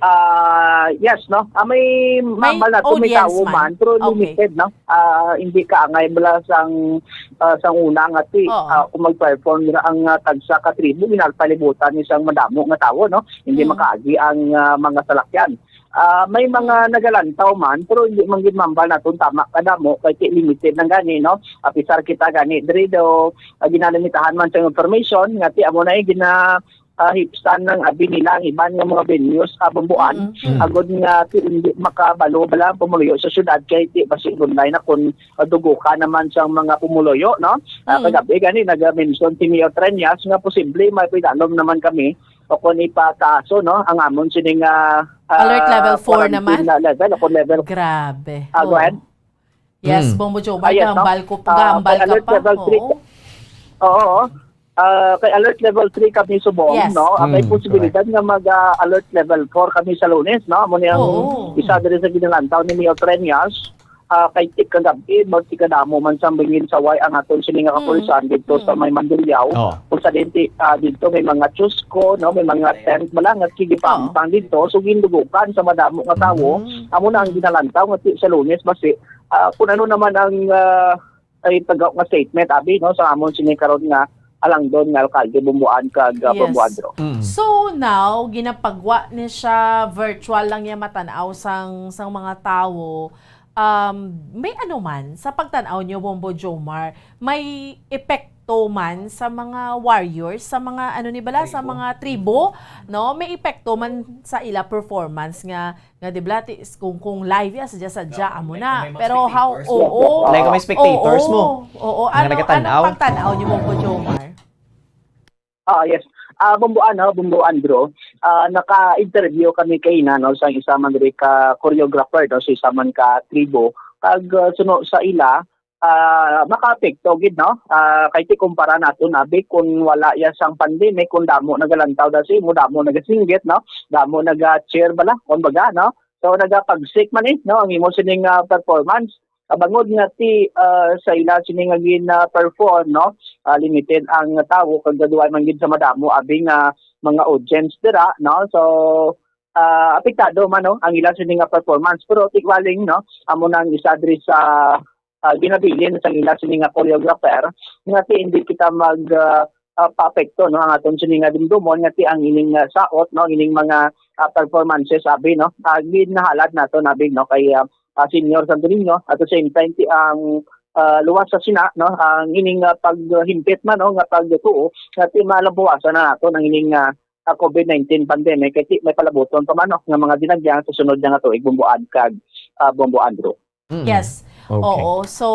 Ah, yes, no? Ah, may May mambal na to, may audience tawo man. man, pero Okay. limited, no? Ah, hindi ka angay bala sang, ah, sang una nga ti, Oo. ah, kung mag-perform na ang, ah, tagsa ka tribo, ginagpalibutan ni sang madamo nga tawo, no? Hindi Mm. makaagi ang, ah, mga salakyan. Ah, may mga Mm. nagalantaw man, pero hindi man gid mambal naton tama kadamo, kay ti limited lang gani, no? Apisar kita gani, diri do, ah, ginalimitahan man sa information, nga ti amo na, eh, gina, ah, hipstan ng abi nila ang iban nga mga venues, ah, Bombo Ann. Mm, mm. Agod nga ti hindi makabalo bala ang pumuluyo sa syudad, kay ti basi online na kung, ah, dugukan naman sa mga pumuluyo, no? Ah, Mm. kagabi gani, nag-mention si Mayor Treñas nga posible may pidalom naman kami o kung ipataso, no, ang amon sining, ah, ah, Alert level four quarantine naman. na level o kung level Grabe. Ah, go Oo. ahead. Yes, Mm. Bombo Joe, Ah, yes, no? gahambal ko, Ah, gahambal kay ka alert pa. level three Oo. ka-, oo, oo. Ah, kay alert level three kami subong, Yes. no? Ah, may Mm, posibilidad correct. nga mag, ah, alert level four kami sa Lunes, no? Amo ni ang Oo. isa diri sa ginalantaw ni Mayor Treñas. Ah, kay ti kagabi, magtikadamo man sa bangin saway ang aton sini nga Mm. kapulisan dito sa Mm. may Mandurriao. Oh. Kung sa dito, ah, dito may mga chusko, no? May mga tent bala nga gigipampang Oo. dito. So, gindugukan sa madamo nga tawo. Mm. Amo na ang ginalantaw nga ti-, sa Lunes, basi, ah, kung ano naman ang, ah, ay taga nga statement, abi, no, sa amon sini karon nga, halangdon nga alkalde, Bomboan kag, ah, Bombo Yes. Andro. Mm. So now, ginapagwa ni siya, virtual lang niya matan-aw sang, sang mga tawo. Um, may ano man, sa pagtan-aw niyo, Bombo Jomar, may epekto man sa mga warriors, sa mga ano ni bala, sa Tribo. mga tribo, no? May epekto man sa ila performance nga, nga di ba, ti-, kung, kung live ya, sadya-sadya, Oo, amo like, na. may mga Pero how, spectators mo. oo. Like, may spectators Oo, mo. Oo, Mga ano, nagatan-aw. Anong pagtan-aw niyo, Bombo Jomar? Ah, yes. Ah, Bombo ano, Bombo Andro, ah, naka-interview kami kaina, no, sa isa man diri ka choreographer, no, sa isa man ka tribo. Kag, ah, suno sa ila, ah, makaapekto gid, no? Ah, kay ti kumpara nato, abi, kun wala ya sang pandemic, kun damo nagalantaw da sa imo, damo nagasinggit, no? Damo naga-cheer bala, kumbaga, no? So, nagapagsik man, eh, no, ang imo sining, ah, performance. Ah, bangod nga ti, ah, sa ila sini nga gin, ah, perform, no? Ah, limited ang tawo, kag duwa man gid sa madamo abi nga mga audience dira, no? So, ah, apektado man, no, ang ila sini nga performance. Pero tigwaling, no, amo nang isa diri sa, ah, ginabilin sang ila sini nga choreographer nga ti hindi kita mag, ah, ah, paapekto, no, ang aton sini nga dumdumon nga ti ang ining, ah, saot, no, ining mga, ah, performances abi, no, ah, ginahalad nato abi, no, kay, ah, ah, Senior Santo Niño. At the same time, ti ang, ah, luwas sa sina, no, ang ining, ah, paghimpit man, no, nga pagtuo nga ti malabawasan na nato ang ining, ah, ah, COVID nineteen pandemic kay ti may palabuton pa man, no, nga mga dinagyang sa sunod nga tuig, Bombo Ad kag, ah, Bombo Andro. Mm. Yes. Okay. Oo. So,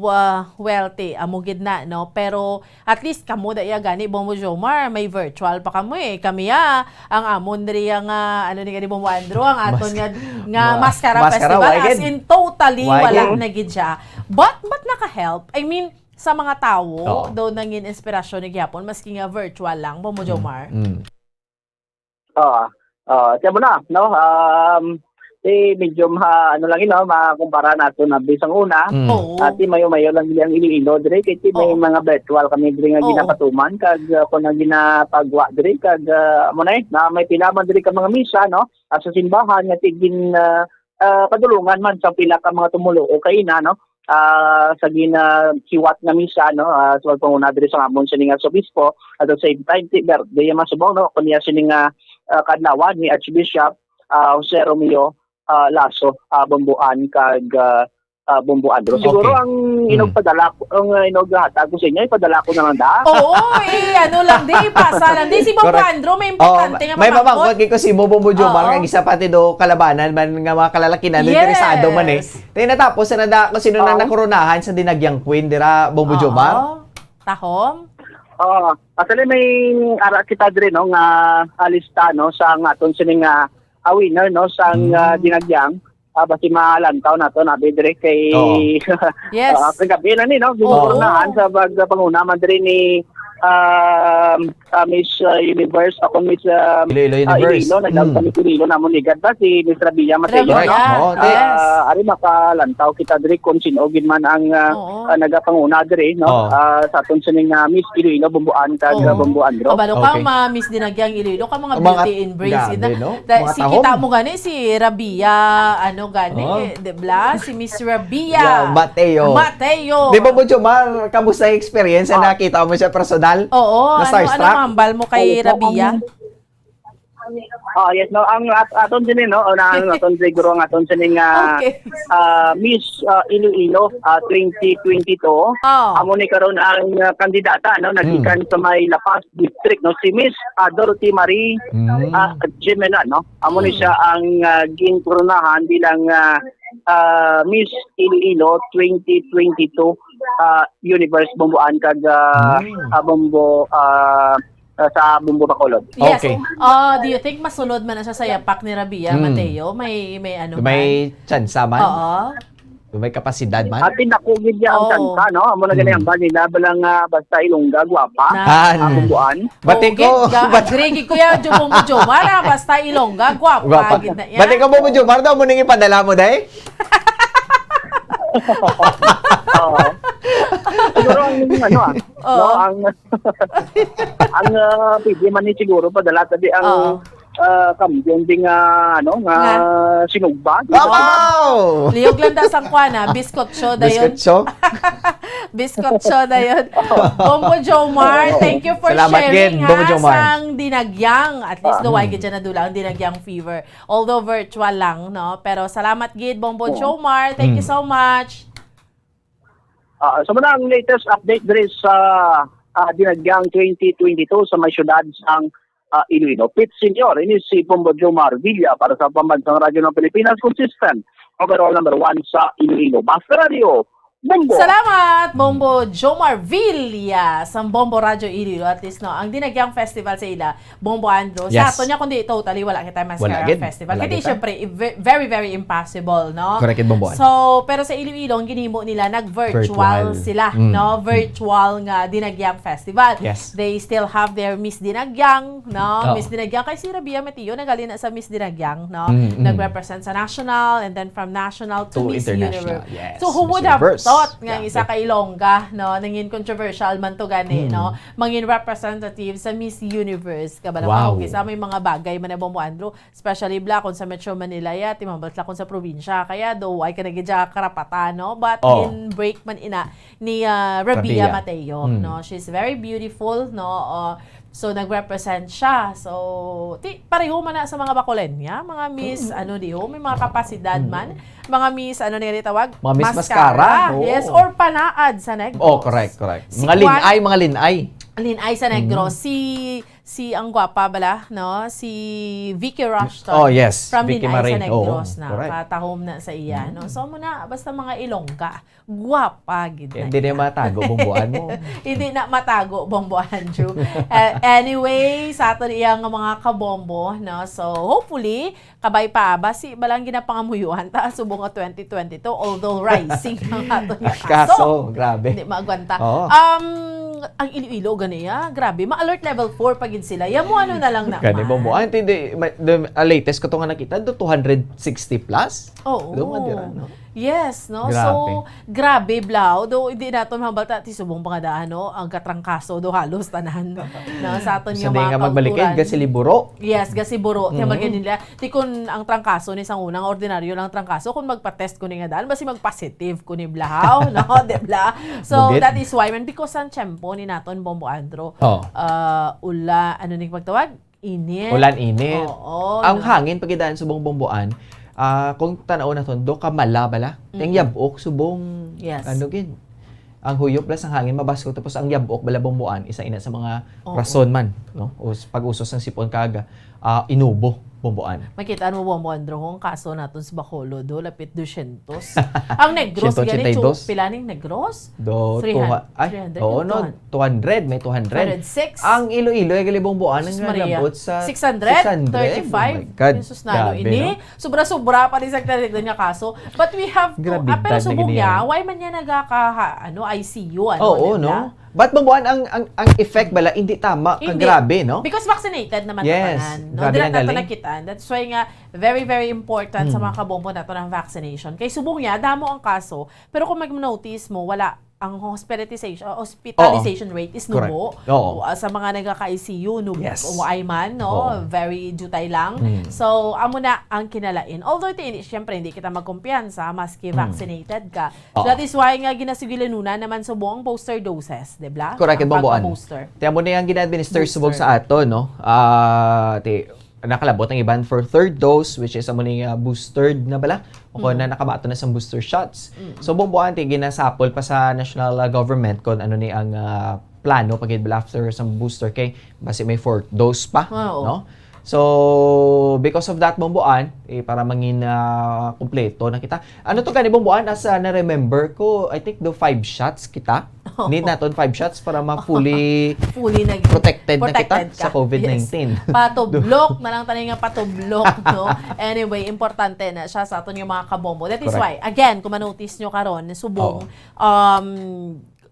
ah, well, ti, amo gid na, no? Pero at least kamo da iya gani, Bombo Jomar, may virtual pa kamo eh. Kami ya, ang amon diri nga, ano ni gani, Bombo Andro, ang aton Mas- nga, nga ma- Mascara Mascara, Festival, why as gid? in totally Why wala gid? na gid siya. But, but naka-help. I mean, sa mga tawo, Oo. daw nangin inspirasyon ni gihapon, maski nga virtual lang, Bombo Jomar. Mm. Oo. Oo, siya mo na, no? Um, si medium ha, ano lang yun, no? Makumpara nato na bisang una. Mm. Oo. Ati mayo-mayo lang ang Iloilo dire kay ti may Oo. mga virtual kami dire nga Oo. ginapatuman kag uh, kung ang ginapagwa dire kag uh, amo na eh, na may pila man dire ka mga misa, no? Ah, sa simbahan nga tigin uh, uh, padulungan man sa pila ka mga tumuluo kaina, no? Ah, sa ginahiwat nga misa, no? Ah, sa pagpanguna dire sa amon sini nga arzobispo, at the same time ti birthday ya masubong, no? Kunya sini nga uh, kadlawan ni Archbishop ah, Jose Romeo ah, Lasso, ah, Bomboan kag ah, ah, Bombo Andro. Siguro Okay. ang inogpadala ko, ang ah, inoghatag ko sa inyo, ipadala ko na lang da. Oo, eh, ano lang di, ipasa lang di. Si Bombo Correct. Andro, may Oh, importante nga may mapangkot. mapangkot kay ko si Bombo Jomar Oo. nga isa pati do kalabanan man nga mga kalalakinan Yes. interesado man eh. Tayo natapos sa nada ko sino na Oo. nakoronahan sa Dinagyang Queen dira Bombo Oo. Jomar. Tahom? Oo. Actually, may ara kita diri, no, nga alista, no, sa ang aton sini nga ah, winner, no, sa Mm. ah, dinagyang. Ah, basi malantaw nato na dire kay Oo. Yes. Ah, kagabi na ni, no, Oo. ginunahan sa pagpanguna man diri ni ah, ah, Miss ah, Universe, ako Miss ah, Iloilo ah, Universe. Iloilo, nagdagdag Mm. sa Iloilo namon ni Gadba, si Miss Rabia Mateo, Rabia, no? Oo, yes. Ah, ari makalantaw kita diri kung sino gid man ang ah, Oo. ah, nagapanguna diri, no? Oo. Ah, sa aton sining ah, Miss Iloilo, Bomboan kag Oo. ah, Bombo Andro. Kabalo ka, Okay. mga Miss Dinagyang Iloilo, ka mga Ang mga beauty and brains. grabe, Gid na. no? Da- Mga si tahom. Kita mo gani, si Rabia, ano gani, Oh. eh, di ba? Si Miss Rabia. Yeah, Mateo. Mateo. Di ba, Bombo Jomar, kamusta yung experience na Ah. nakita mo siya personal? Oo, ano, Na-starstruck? ano mambal mo kay Oo, Rabia? ang- Ah, yes, no. Ang at aton din, no, o na ang aton siguro ang aton din nga Okay. ah, Miss ah, Iloilo ah, twenty twenty-two. Oh. Amo ni karon ang ah, kandidata, no, nagikan sa may La Paz District, no, si Miss ah, Dorothy Marie Mm. ah, Jimena, no. Amo ni Mm. siya ang ah, ginkoronahan bilang ah, ah, Miss Iloilo twenty twenty-two ah, Universe Bomboan kag ah, Mm. ah, Bombo ah, ah, sa Bombo Bacolod. Yes. Okay. Uh, do you think masulod man na siya sa yapak ni Rabia, Mm. Mateo? May, may ano May tsansa man? Oo. May kapasidad man? Ati na ko gid ang Oo. tsansa, no? Amo na gani Mm. ang balila bala nga basta Ilongga gwapa. Na. Ah, Ang Bomboan. Bati Okay, ko. ga- Bati, agree gid ko yan, Jumong Jomar, ah, basta Ilongga, gwapa, gwapa. Gid na yan. Bati ko, Bombo Jomar, daw mo nang ipadala mo, day? Oo. Siguro ang ano ah, Oo. no, ang ang ah, pwede man ni siguro padala tabi ang Oo. ah, kampiyon din nga, ano, nga Nga? sinugba. Wow! Liog lang daw sang kwan, ah, biskotso dayon. Biskotso? Biskotso dayon. Bombo Jomar, Oo. thank you for Salamat sharing, gid, Bombo ha, Jomar. sang dinagyang. At least, Ah. do, why gid siya nadula ang dinagyang fever. Although virtual lang, no? Pero salamat gid, Bombo Oo. Jomar. Thank you Mm. so much. Ah, sa mga ang latest update diri sa, ah, Dinagyang twenty twenty-two sa may siyudad sang, ah, Iloilo. Pete Senior, ini si Bombo Jomar Villa para sa Pambansang Radyo ng Pilipinas, consistent overall number one sa Iloilo. Basta Radio, Bombo! Salamat, Bombo Jomar Villa sa Bombo Radyo Iloilo. At least, no, ang Dinagyang Festival sa ila, Bombo Andrew. Sa Yes. ato niya, kundi totally wala kita Wala mascara gid. festival. Wala Kaya kita. syempre, i- ve- very, very impossible, no? Correct it, Bombo Andrew. So, pero sa Iloilo, ang ginhimo nila, nag-virtual Virtual. sila, Mm. no? Mm. Virtual nga Dinagyang Festival. Yes. They still have their Miss Dinagyang, no? Oo. Miss Dinagyang, kay si Rabia Mateo, nagali na sa Miss Dinagyang, no? Mm, mm. Nag-represent sa national, and then from national to To Miss international, Universe. yes, So, who Miss would have Universe. thought nga Yeah. isa ka Ilongga, no? Nangin controversial man to gani, Mm. no? Mangin representative sa Miss Universe. Kabalo Wow. ka, kung kisa may mga bagay man na, Bombo Andrew, especially bala kung sa Metro Manila, ya, timambal sila kung sa probinsya. Kaya do, ay ka na gid siya karapatan, no? But Oh. in break man ina ni, ah, Rabia Rabia. Mateo, Mm. no? She's very beautiful, no? Uh, so, nag-represent siya. So, ti-, pareho man na sa mga bakulenya, mga Miss, Mm. ano di ho, may mga kapasidad Mm. man. Mga Miss, ano nila tawag? Mga Miss Mascara. Mascara. Oo. Yes, or panaad sa Negros. Oh, correct, correct. Si Mga Kwan- linay, mga linay. Linay sa Negros. Mm. Si, si ang gwapa bala, no? Si Vicky Rushton. Oh, yes. From Vicky Linay sa Marie. Negros Oo, na. correct. Katahom na sa iya, Mm. no? So, muna, basta mga Ilongga. Gwapa gid na Hindi niya. na matago, Bombo Andrew. Hindi na matago, Bombo Andrew. Uh, anyway, sa aton iya nga mga kabombo, no? So, hopefully, kabay pa, basi balang ginapangamuyuhan ta, subong nga twenty twenty-two, although rising ang aton nga Kaso, kaso. grabe. Hindi maagwanta. Oo. Um, ang Iloilo, gani, ah, grabe, ma-alert level four pa gid sila. Yamo, ano na lang na Gani, man. Bombo. Ah, hindi, hindi. Ma-, the, ah, latest ko to nga nakita, do two hundred sixty plus. Oo. Do nga dira, no? Yes, no? Grabe. So, grabe, Blau. Do, hindi naton mabalta, ti subong pa nga daan, no? Ang katrangkaso, do halos tanan. No? Sa aton Sa nga di mga nga magbalikid, kauturan. gasiliburo. Yes, gasiburo. Kaya Mm. maganda nila, ti kun ang trangkaso ni sang unang ordinaryo lang trangkaso, kung magpa-test ko ni nga daan, basi magpositive ko ni Blau, no? Di bla? So, Bugid. that is why, man, because ang tiyempo ni naton, Bombo Andro, Oh. ah, ula, ano ni pagtawag? Init. Ulan init. Oo, Ang no? hangin, pagidaan subong Bomboan, ah, kung tanaw naton, do kamala bala. Ang Mm-mm. yabok, subong, Yes. ano gid, ang huyop bala sang hangin, mabaskog. Tapos ang yabok bala, Bomboan, isa ina sa mga Oo. rason man, no? O s-, pag-usos ng sipon kag, ah, inubo, Bomboan. Makita mo, Bomboan, dro, ang kaso naton sa Bacolod, do, lapit dosyentos. Ang Negros, Siyento ochenta y dos. gani, chu-, pila ning Negros? Do, Three hundred, tuha-, ay, three hundred, oo, no, two hundred. two hundred, may two hundred. Two hundred six. Ang Iloilo, ay galibong buwan, ang Sus Maria. nalabot sa Six hundred? six hundred. Thirty-five? Oh my God. Jesus, nalo Grabe, ini. no? Sobra-sobra pa din sa kanilang nga kaso. But we have to, Grabe, ah, pero dad na subong gini niya, yan. why man niya nagaka-, ha-, ano, I C U, ano, Oo, di ba? no? But mabuan ang, ang, ang effect bala, hindi tama, Hindi. kagrabe, no? Because vaccinated naman Yes, tanan, no? grabe Dira lang nato galing. nakita. That's why nga, very, very important sa Hmm. mga kabombo nato ng vaccination. Kay subong niya, damo ang kaso, pero kung mag-notice mo, wala ang hospitalization, uh, hospitalization Oo. rate is Correct. nubo. Oo. Uh, sa mga nagka-I C U, nubo, Yes. waay man, no? Oo. Very jutay lang. Mm. So, amo na ang kinalain. Although, ti-, hindi, siyempre, hindi kita magkumpiyansa maski Mm. vaccinated ka. Oo. That is why nga ginasigilanunan naman subong booster doses, di ba? Correct, Ang Bomboan. pagpa-booster. Ti amo ni ang gina-administer Booster. subong sa ato, no? Ah, ti-, nakalabot ang iban for third dose, which is amo ni, ah, boosted na bala? O kung Mm. na nakabato na sa booster shots. Mm. So, Bomboan, ti ginasapol pa sa national, ah, government kung ano ni ang, ah, plano pag after sa booster kay basi may fourth dose pa, Ah, oo. no? So, because of that, Bomboan, eh, para mangin, ah, kumpleto na kita. Ano to gani, Bomboan? As, ah, na-remember ko, I think do five shots kita. Need naton five shots para ma-fully Fully nag-, protected na kita protected sa ka. covid nineteen. Yes. Patublok na lang tayo nga patublok, no? Anyway, importante na siya sa aton yung mga kabombo. That is Correct. why, again, kung manotice nyo karon, subong, Oo. um,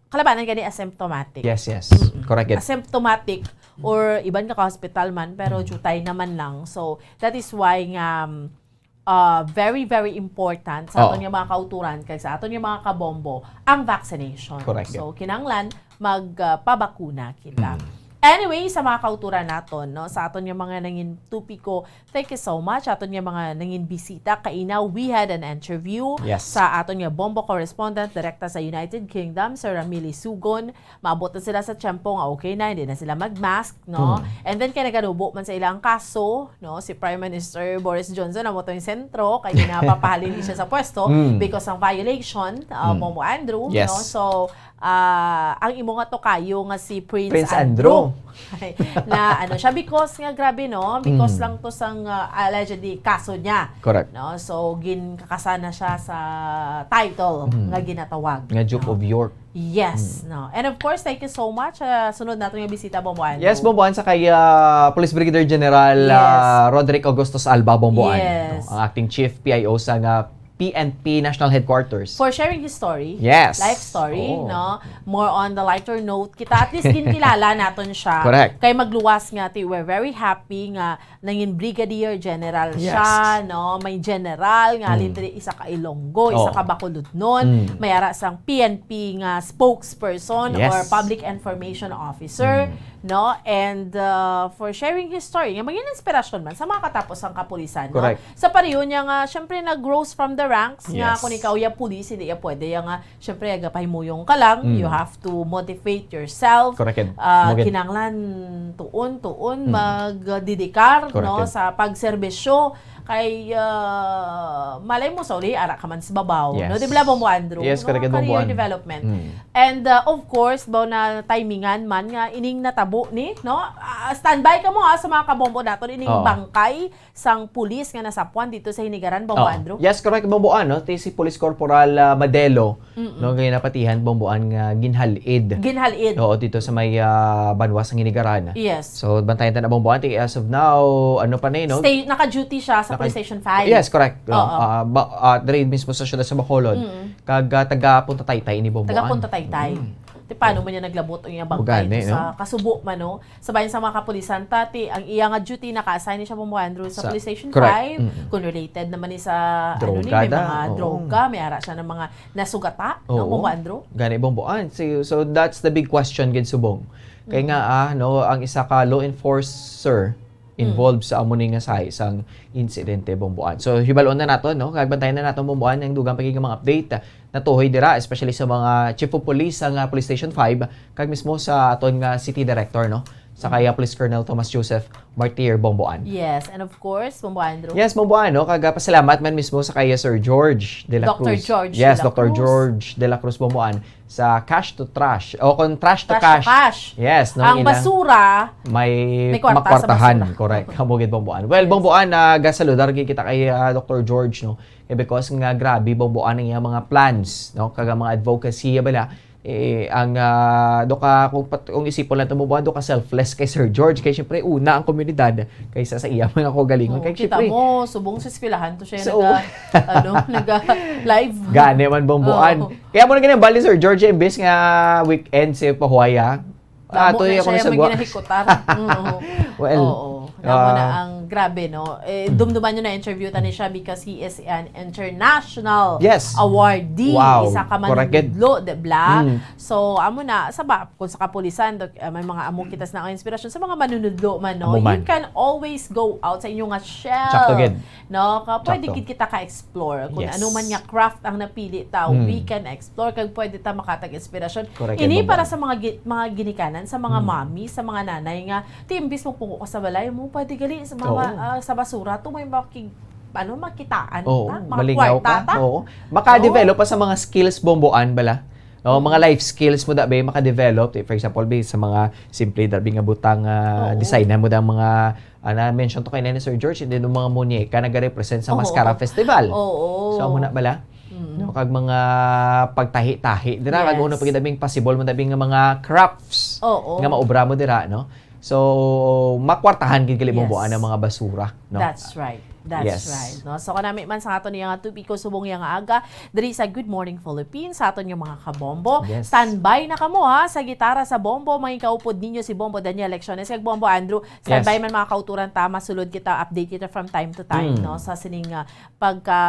kalabanan gani asymptomatic. Yes, yes. Mm-mm. Correct it. Asymptomatic or iban ka ka-hospital man, pero Mm. jutay naman lang. So, that is why nga, um, uh, very, very important sa Oo. aton nga mga kauturan kag sa aton nga mga kabombo ang vaccination. Correct. So, kinahanglan mag, uh, pabakuna kita. Mm. Anyway, sa mga kauturan naton, no, sa aton nga mga nangin topiko, thank you so much. Aton nga mga nangin bisita, kaina, we had an interview Yes. sa aton nga Bombo correspondent direkta sa United Kingdom, Sir Ramili Sugon. Maabot na sila sa tiyempo nga okay na, hindi na sila mag-mask, no? Hmm. And then, kay naganubo man sa ilang kaso, no, si Prime Minister Boris Johnson, amo to yung sentro, kay ginapapahalin siya sa pwesto Mm. because ng violation, uh, Mm. Bombo Andrew, Yes. no? So, ah, ang imo nga tokayo nga si Prince Prince Andrew. Andrew. Na ano siya, because nga grabe, no? Because Mm. lang to sang, ah, allegedly kaso niya. Correct. No? So, ginkakasana siya sa title Mm. nga ginatawag, Nga Duke no? of York. Yes, Mm. no. And of course, thank you so much. Ah, sunod nato nga bisita, Bombo Andrew. Yes, Bombo An, sa kay, ah, Police Brigadier General, Yes. ah, Roderick Augustus Alba, Bombo An, Yes. no? Ang acting chief P I O sa nga P N P National Headquarters. For sharing his story, Yes. life story, Oo. no? More on the lighter note, kita at least ginkilala naton siya. Correct. Kay magluwas nga ti, we're very happy nga nangin Brigadier General Yes. siya, no? May general nga halin Mm. diri, isa ka Ilonggo, isa Oo. ka Bacolodnon, Mm. may ara sang P N P nga spokesperson Yes. or public information officer, Mm. no? And, uh, for sharing his story, nga maging inspirasyon man sa mga katapos ang kapulisan, no? Correct. Sa pareho niya nga, syempre, nag-rose from the ranks nga Yes. kung ikaw ya pulis, hindi ya pwede ya nga, syempre, agapahimuyong ka lang, Mm. you have to motivate yourself. Correct. Ah, Mo gid. kinahanglan tuon, tuon, Mm. magdedikar, Correct. no, sa pagserbisyo. Kay, ah, malay mo, sa uli, ara ka man sa babaw, Yes. no? Di ba, Bombo Andrew? Yes, No? correct, Bombo Career An. development. Mm. And, uh, of course, daw na timingan man nga ining natabo ni, no? Ah, standby ka mo, ha, sa mga kabombo naton, ining Oo. bangkay sang pulis nga nasapuan dito sa Hinigaran, Bombo Oo. Andrew. Yes, correct, Bombo An, no? Ti si Police Corporal, ah, Madelo, Mm-mm. no, nga napatihan, Bombo An, nga ginhalid. Ginhalid. Oo, dito sa may, ah, banwa sang Hinigaran. Yes. So, bantayan ta na, Bombo An, ti as of now, ano pa na, eh, no? Stay, naka-duty siya sa Naka- Police Station five. Yes, correct. No? Oo. Ah, ba, ah, diri mismo sa siyudad sa Bacolod. Mm. Kag, ah, taga Punta Taytay ni Bombo An. Taga Punta Taytay. Mm. Ti paano man niya naglabot ang iyang bangkay Ugani, ito sa no? Kasubo man, no? Sa bayan sa mga kapulisan, tati, ang iya nga duty, naka-assign ni siya, Bombo Andrew, sa Sa, Police Station correct. five. Mm-mm. Kung related naman ni sa, ano ni, Droga may da, mga oo. droga, may ara siya ng mga nasugata, no, Oo. Bombo Andrew? Gani, Bombo An. So, so that's the big question, gid, subong. Kay Mm. nga, ah, no, ang isa ka law enforcer Mm. involved sa amo ni nga sahi sang insidente, Bombo An. So, hibalon na nato, no? Kag bantayan na nato, Bombo An, ang dugang pa gid nga mga update, ah, natuhoy dira, especially sa mga chief of police sa nga Police Station five, kag mismo sa aton nga city director, no? Sa Mm. kaya Police Colonel Thomas Joseph Martir, Bombo An. Yes, and of course, Bombo Andrew. Yes, Bombo An, no? Kag, ah, pasalamat man mismo sa kaya Sir George de la Doctor Cruz. George Yes, de la Doctor Cruz. George de la Cruz, Bombo An, sa Cash to Trash. O kung Trash to Trash to Cash. Cash. Yes, no? Ang Ilang basura, may may kwarta sa makwartahan. basura. Correct. Amo gid, Bombo An. Well, Yes. Bombo An, ah, gasaludar gid kita kay, ah, Doctor George, no? Eh, because nga grabe, Bombo An, ang iyang mga plans, no? Kag ang mga advocacy, bala, eh, ang, ah, do ka, kung pat-, kung isipon lang to, Bombo An, do ka selfless kay Sir George. Kay syempre, una ang komunidad kaysa sa iya mga kaugalingon. Oh, Kay kita syempre, mo, subong sa eskwelahan to siya So, naga, ano, naga live. Gani man, Bombo An. Oo. Kaya mo na ganyan, bali, Sir George, imbes nga weekend si Pahuaya, Ah, Damo to na yung siya ako yung sa gwa- maginahikutar. Mm, oo. Well, Oo. Damo na ah, ang grabe, no? Eh, mm. Dumduman nyo na interview ta ni siya because he is an international Yes. awardee. Wow. Isa ka Correct, good. manunudlo, di ba? Mm. So, amo na, sa ba, kung sa kapulisan, dok-, ah, may mga amo kita sa inspirasyon sa mga manunudlo man, no? Amo man. You can always go out sa inyong nga shell. Sakto, good. No, ka pwede Sakto. gid kita ka-explore kung Yes. ano man nga craft ang napili ta, Mm. we can explore kag pwede ta makatag inspirasyon. Correct, Ini Bombo para An. sa mga gi-, mga ginikanan, sa mga Mm. mommy, sa mga nanay nga, ti imbis mo pungo ka sa balay mo, pwede gali sa mga, Oo. ah, sa basura to may maki-, ano, makitaan Oo, ta, mga malingaw kwarta ka. ta. Oo. Maka-develop Oo. pa sa mga skills, Bombo An, bala. No, mga Mm. life skills mo da, be, maka-develop. For example, be, sa mga simple da, be, nga butang, ah, Oo. designan mo da mga Ah, na-mention to kay ni Sir George, and then yung mga muñeca nagarepresent sa Oo. Mascara Festival. Oo. So, amo na bala? Mm. No, kag mga pagtahi-tahi. Dira, kag Yes. una pa gid daming possible mo daming nga mga crafts Oo. nga maobra mo dira, no? So, makwartahan gid gali Yes. bubuan ang mga basura, no? That's right. That's Yes. right, no? So, kanami man sa aton iya nga topiko subong iya nga aga, diri sa Good Morning Philippines, sa aton nga mga kabombo. Yes. Standby na kamo, ha, sa Gitara sa Bombo. May kaupod ninyo si Bombo Daniel Lecciones kag Bombo Andrew. Standby Yes. man, mga kauturan ta, masulod kita, update kita from time to time, Mm. no? Sa sining, ah, pagka,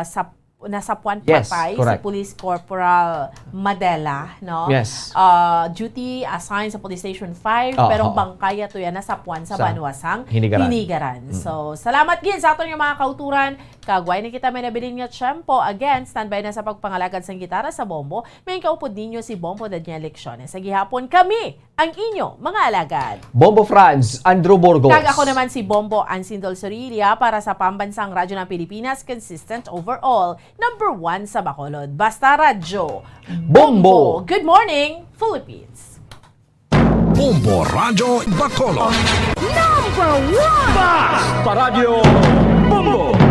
sa, nasapuan Yes, patay si correct. Police Corporal Madela, no? Yes. Ah, duty assigned sa Police Station five, Oo, pero oo. bangkay to yan nasapuan sa, Sa banwa sang Hinigaran. Hinigaran. So, salamat gid sa aton nga mga kauturan. Kag way na kita may nabilin nga tiyempo. Again, standby na sa pagpangalagad sang gitara sa Bombo. May kaupod ninyo si Bombo Daniel Lecciones. Sa gihapon, kami ang inyo mga alagad. Bombo Franz, Andrew Burgos. Kag ako naman si Bombo Ansindol Sorilla para sa Pambansang Radyo ng Pilipinas, consistent overall, number one sa Bacolod. Basta Radyo. Bombo. Good morning, Philippines. Bombo Radyo Bacolod. Number one! Paradyo Bombo!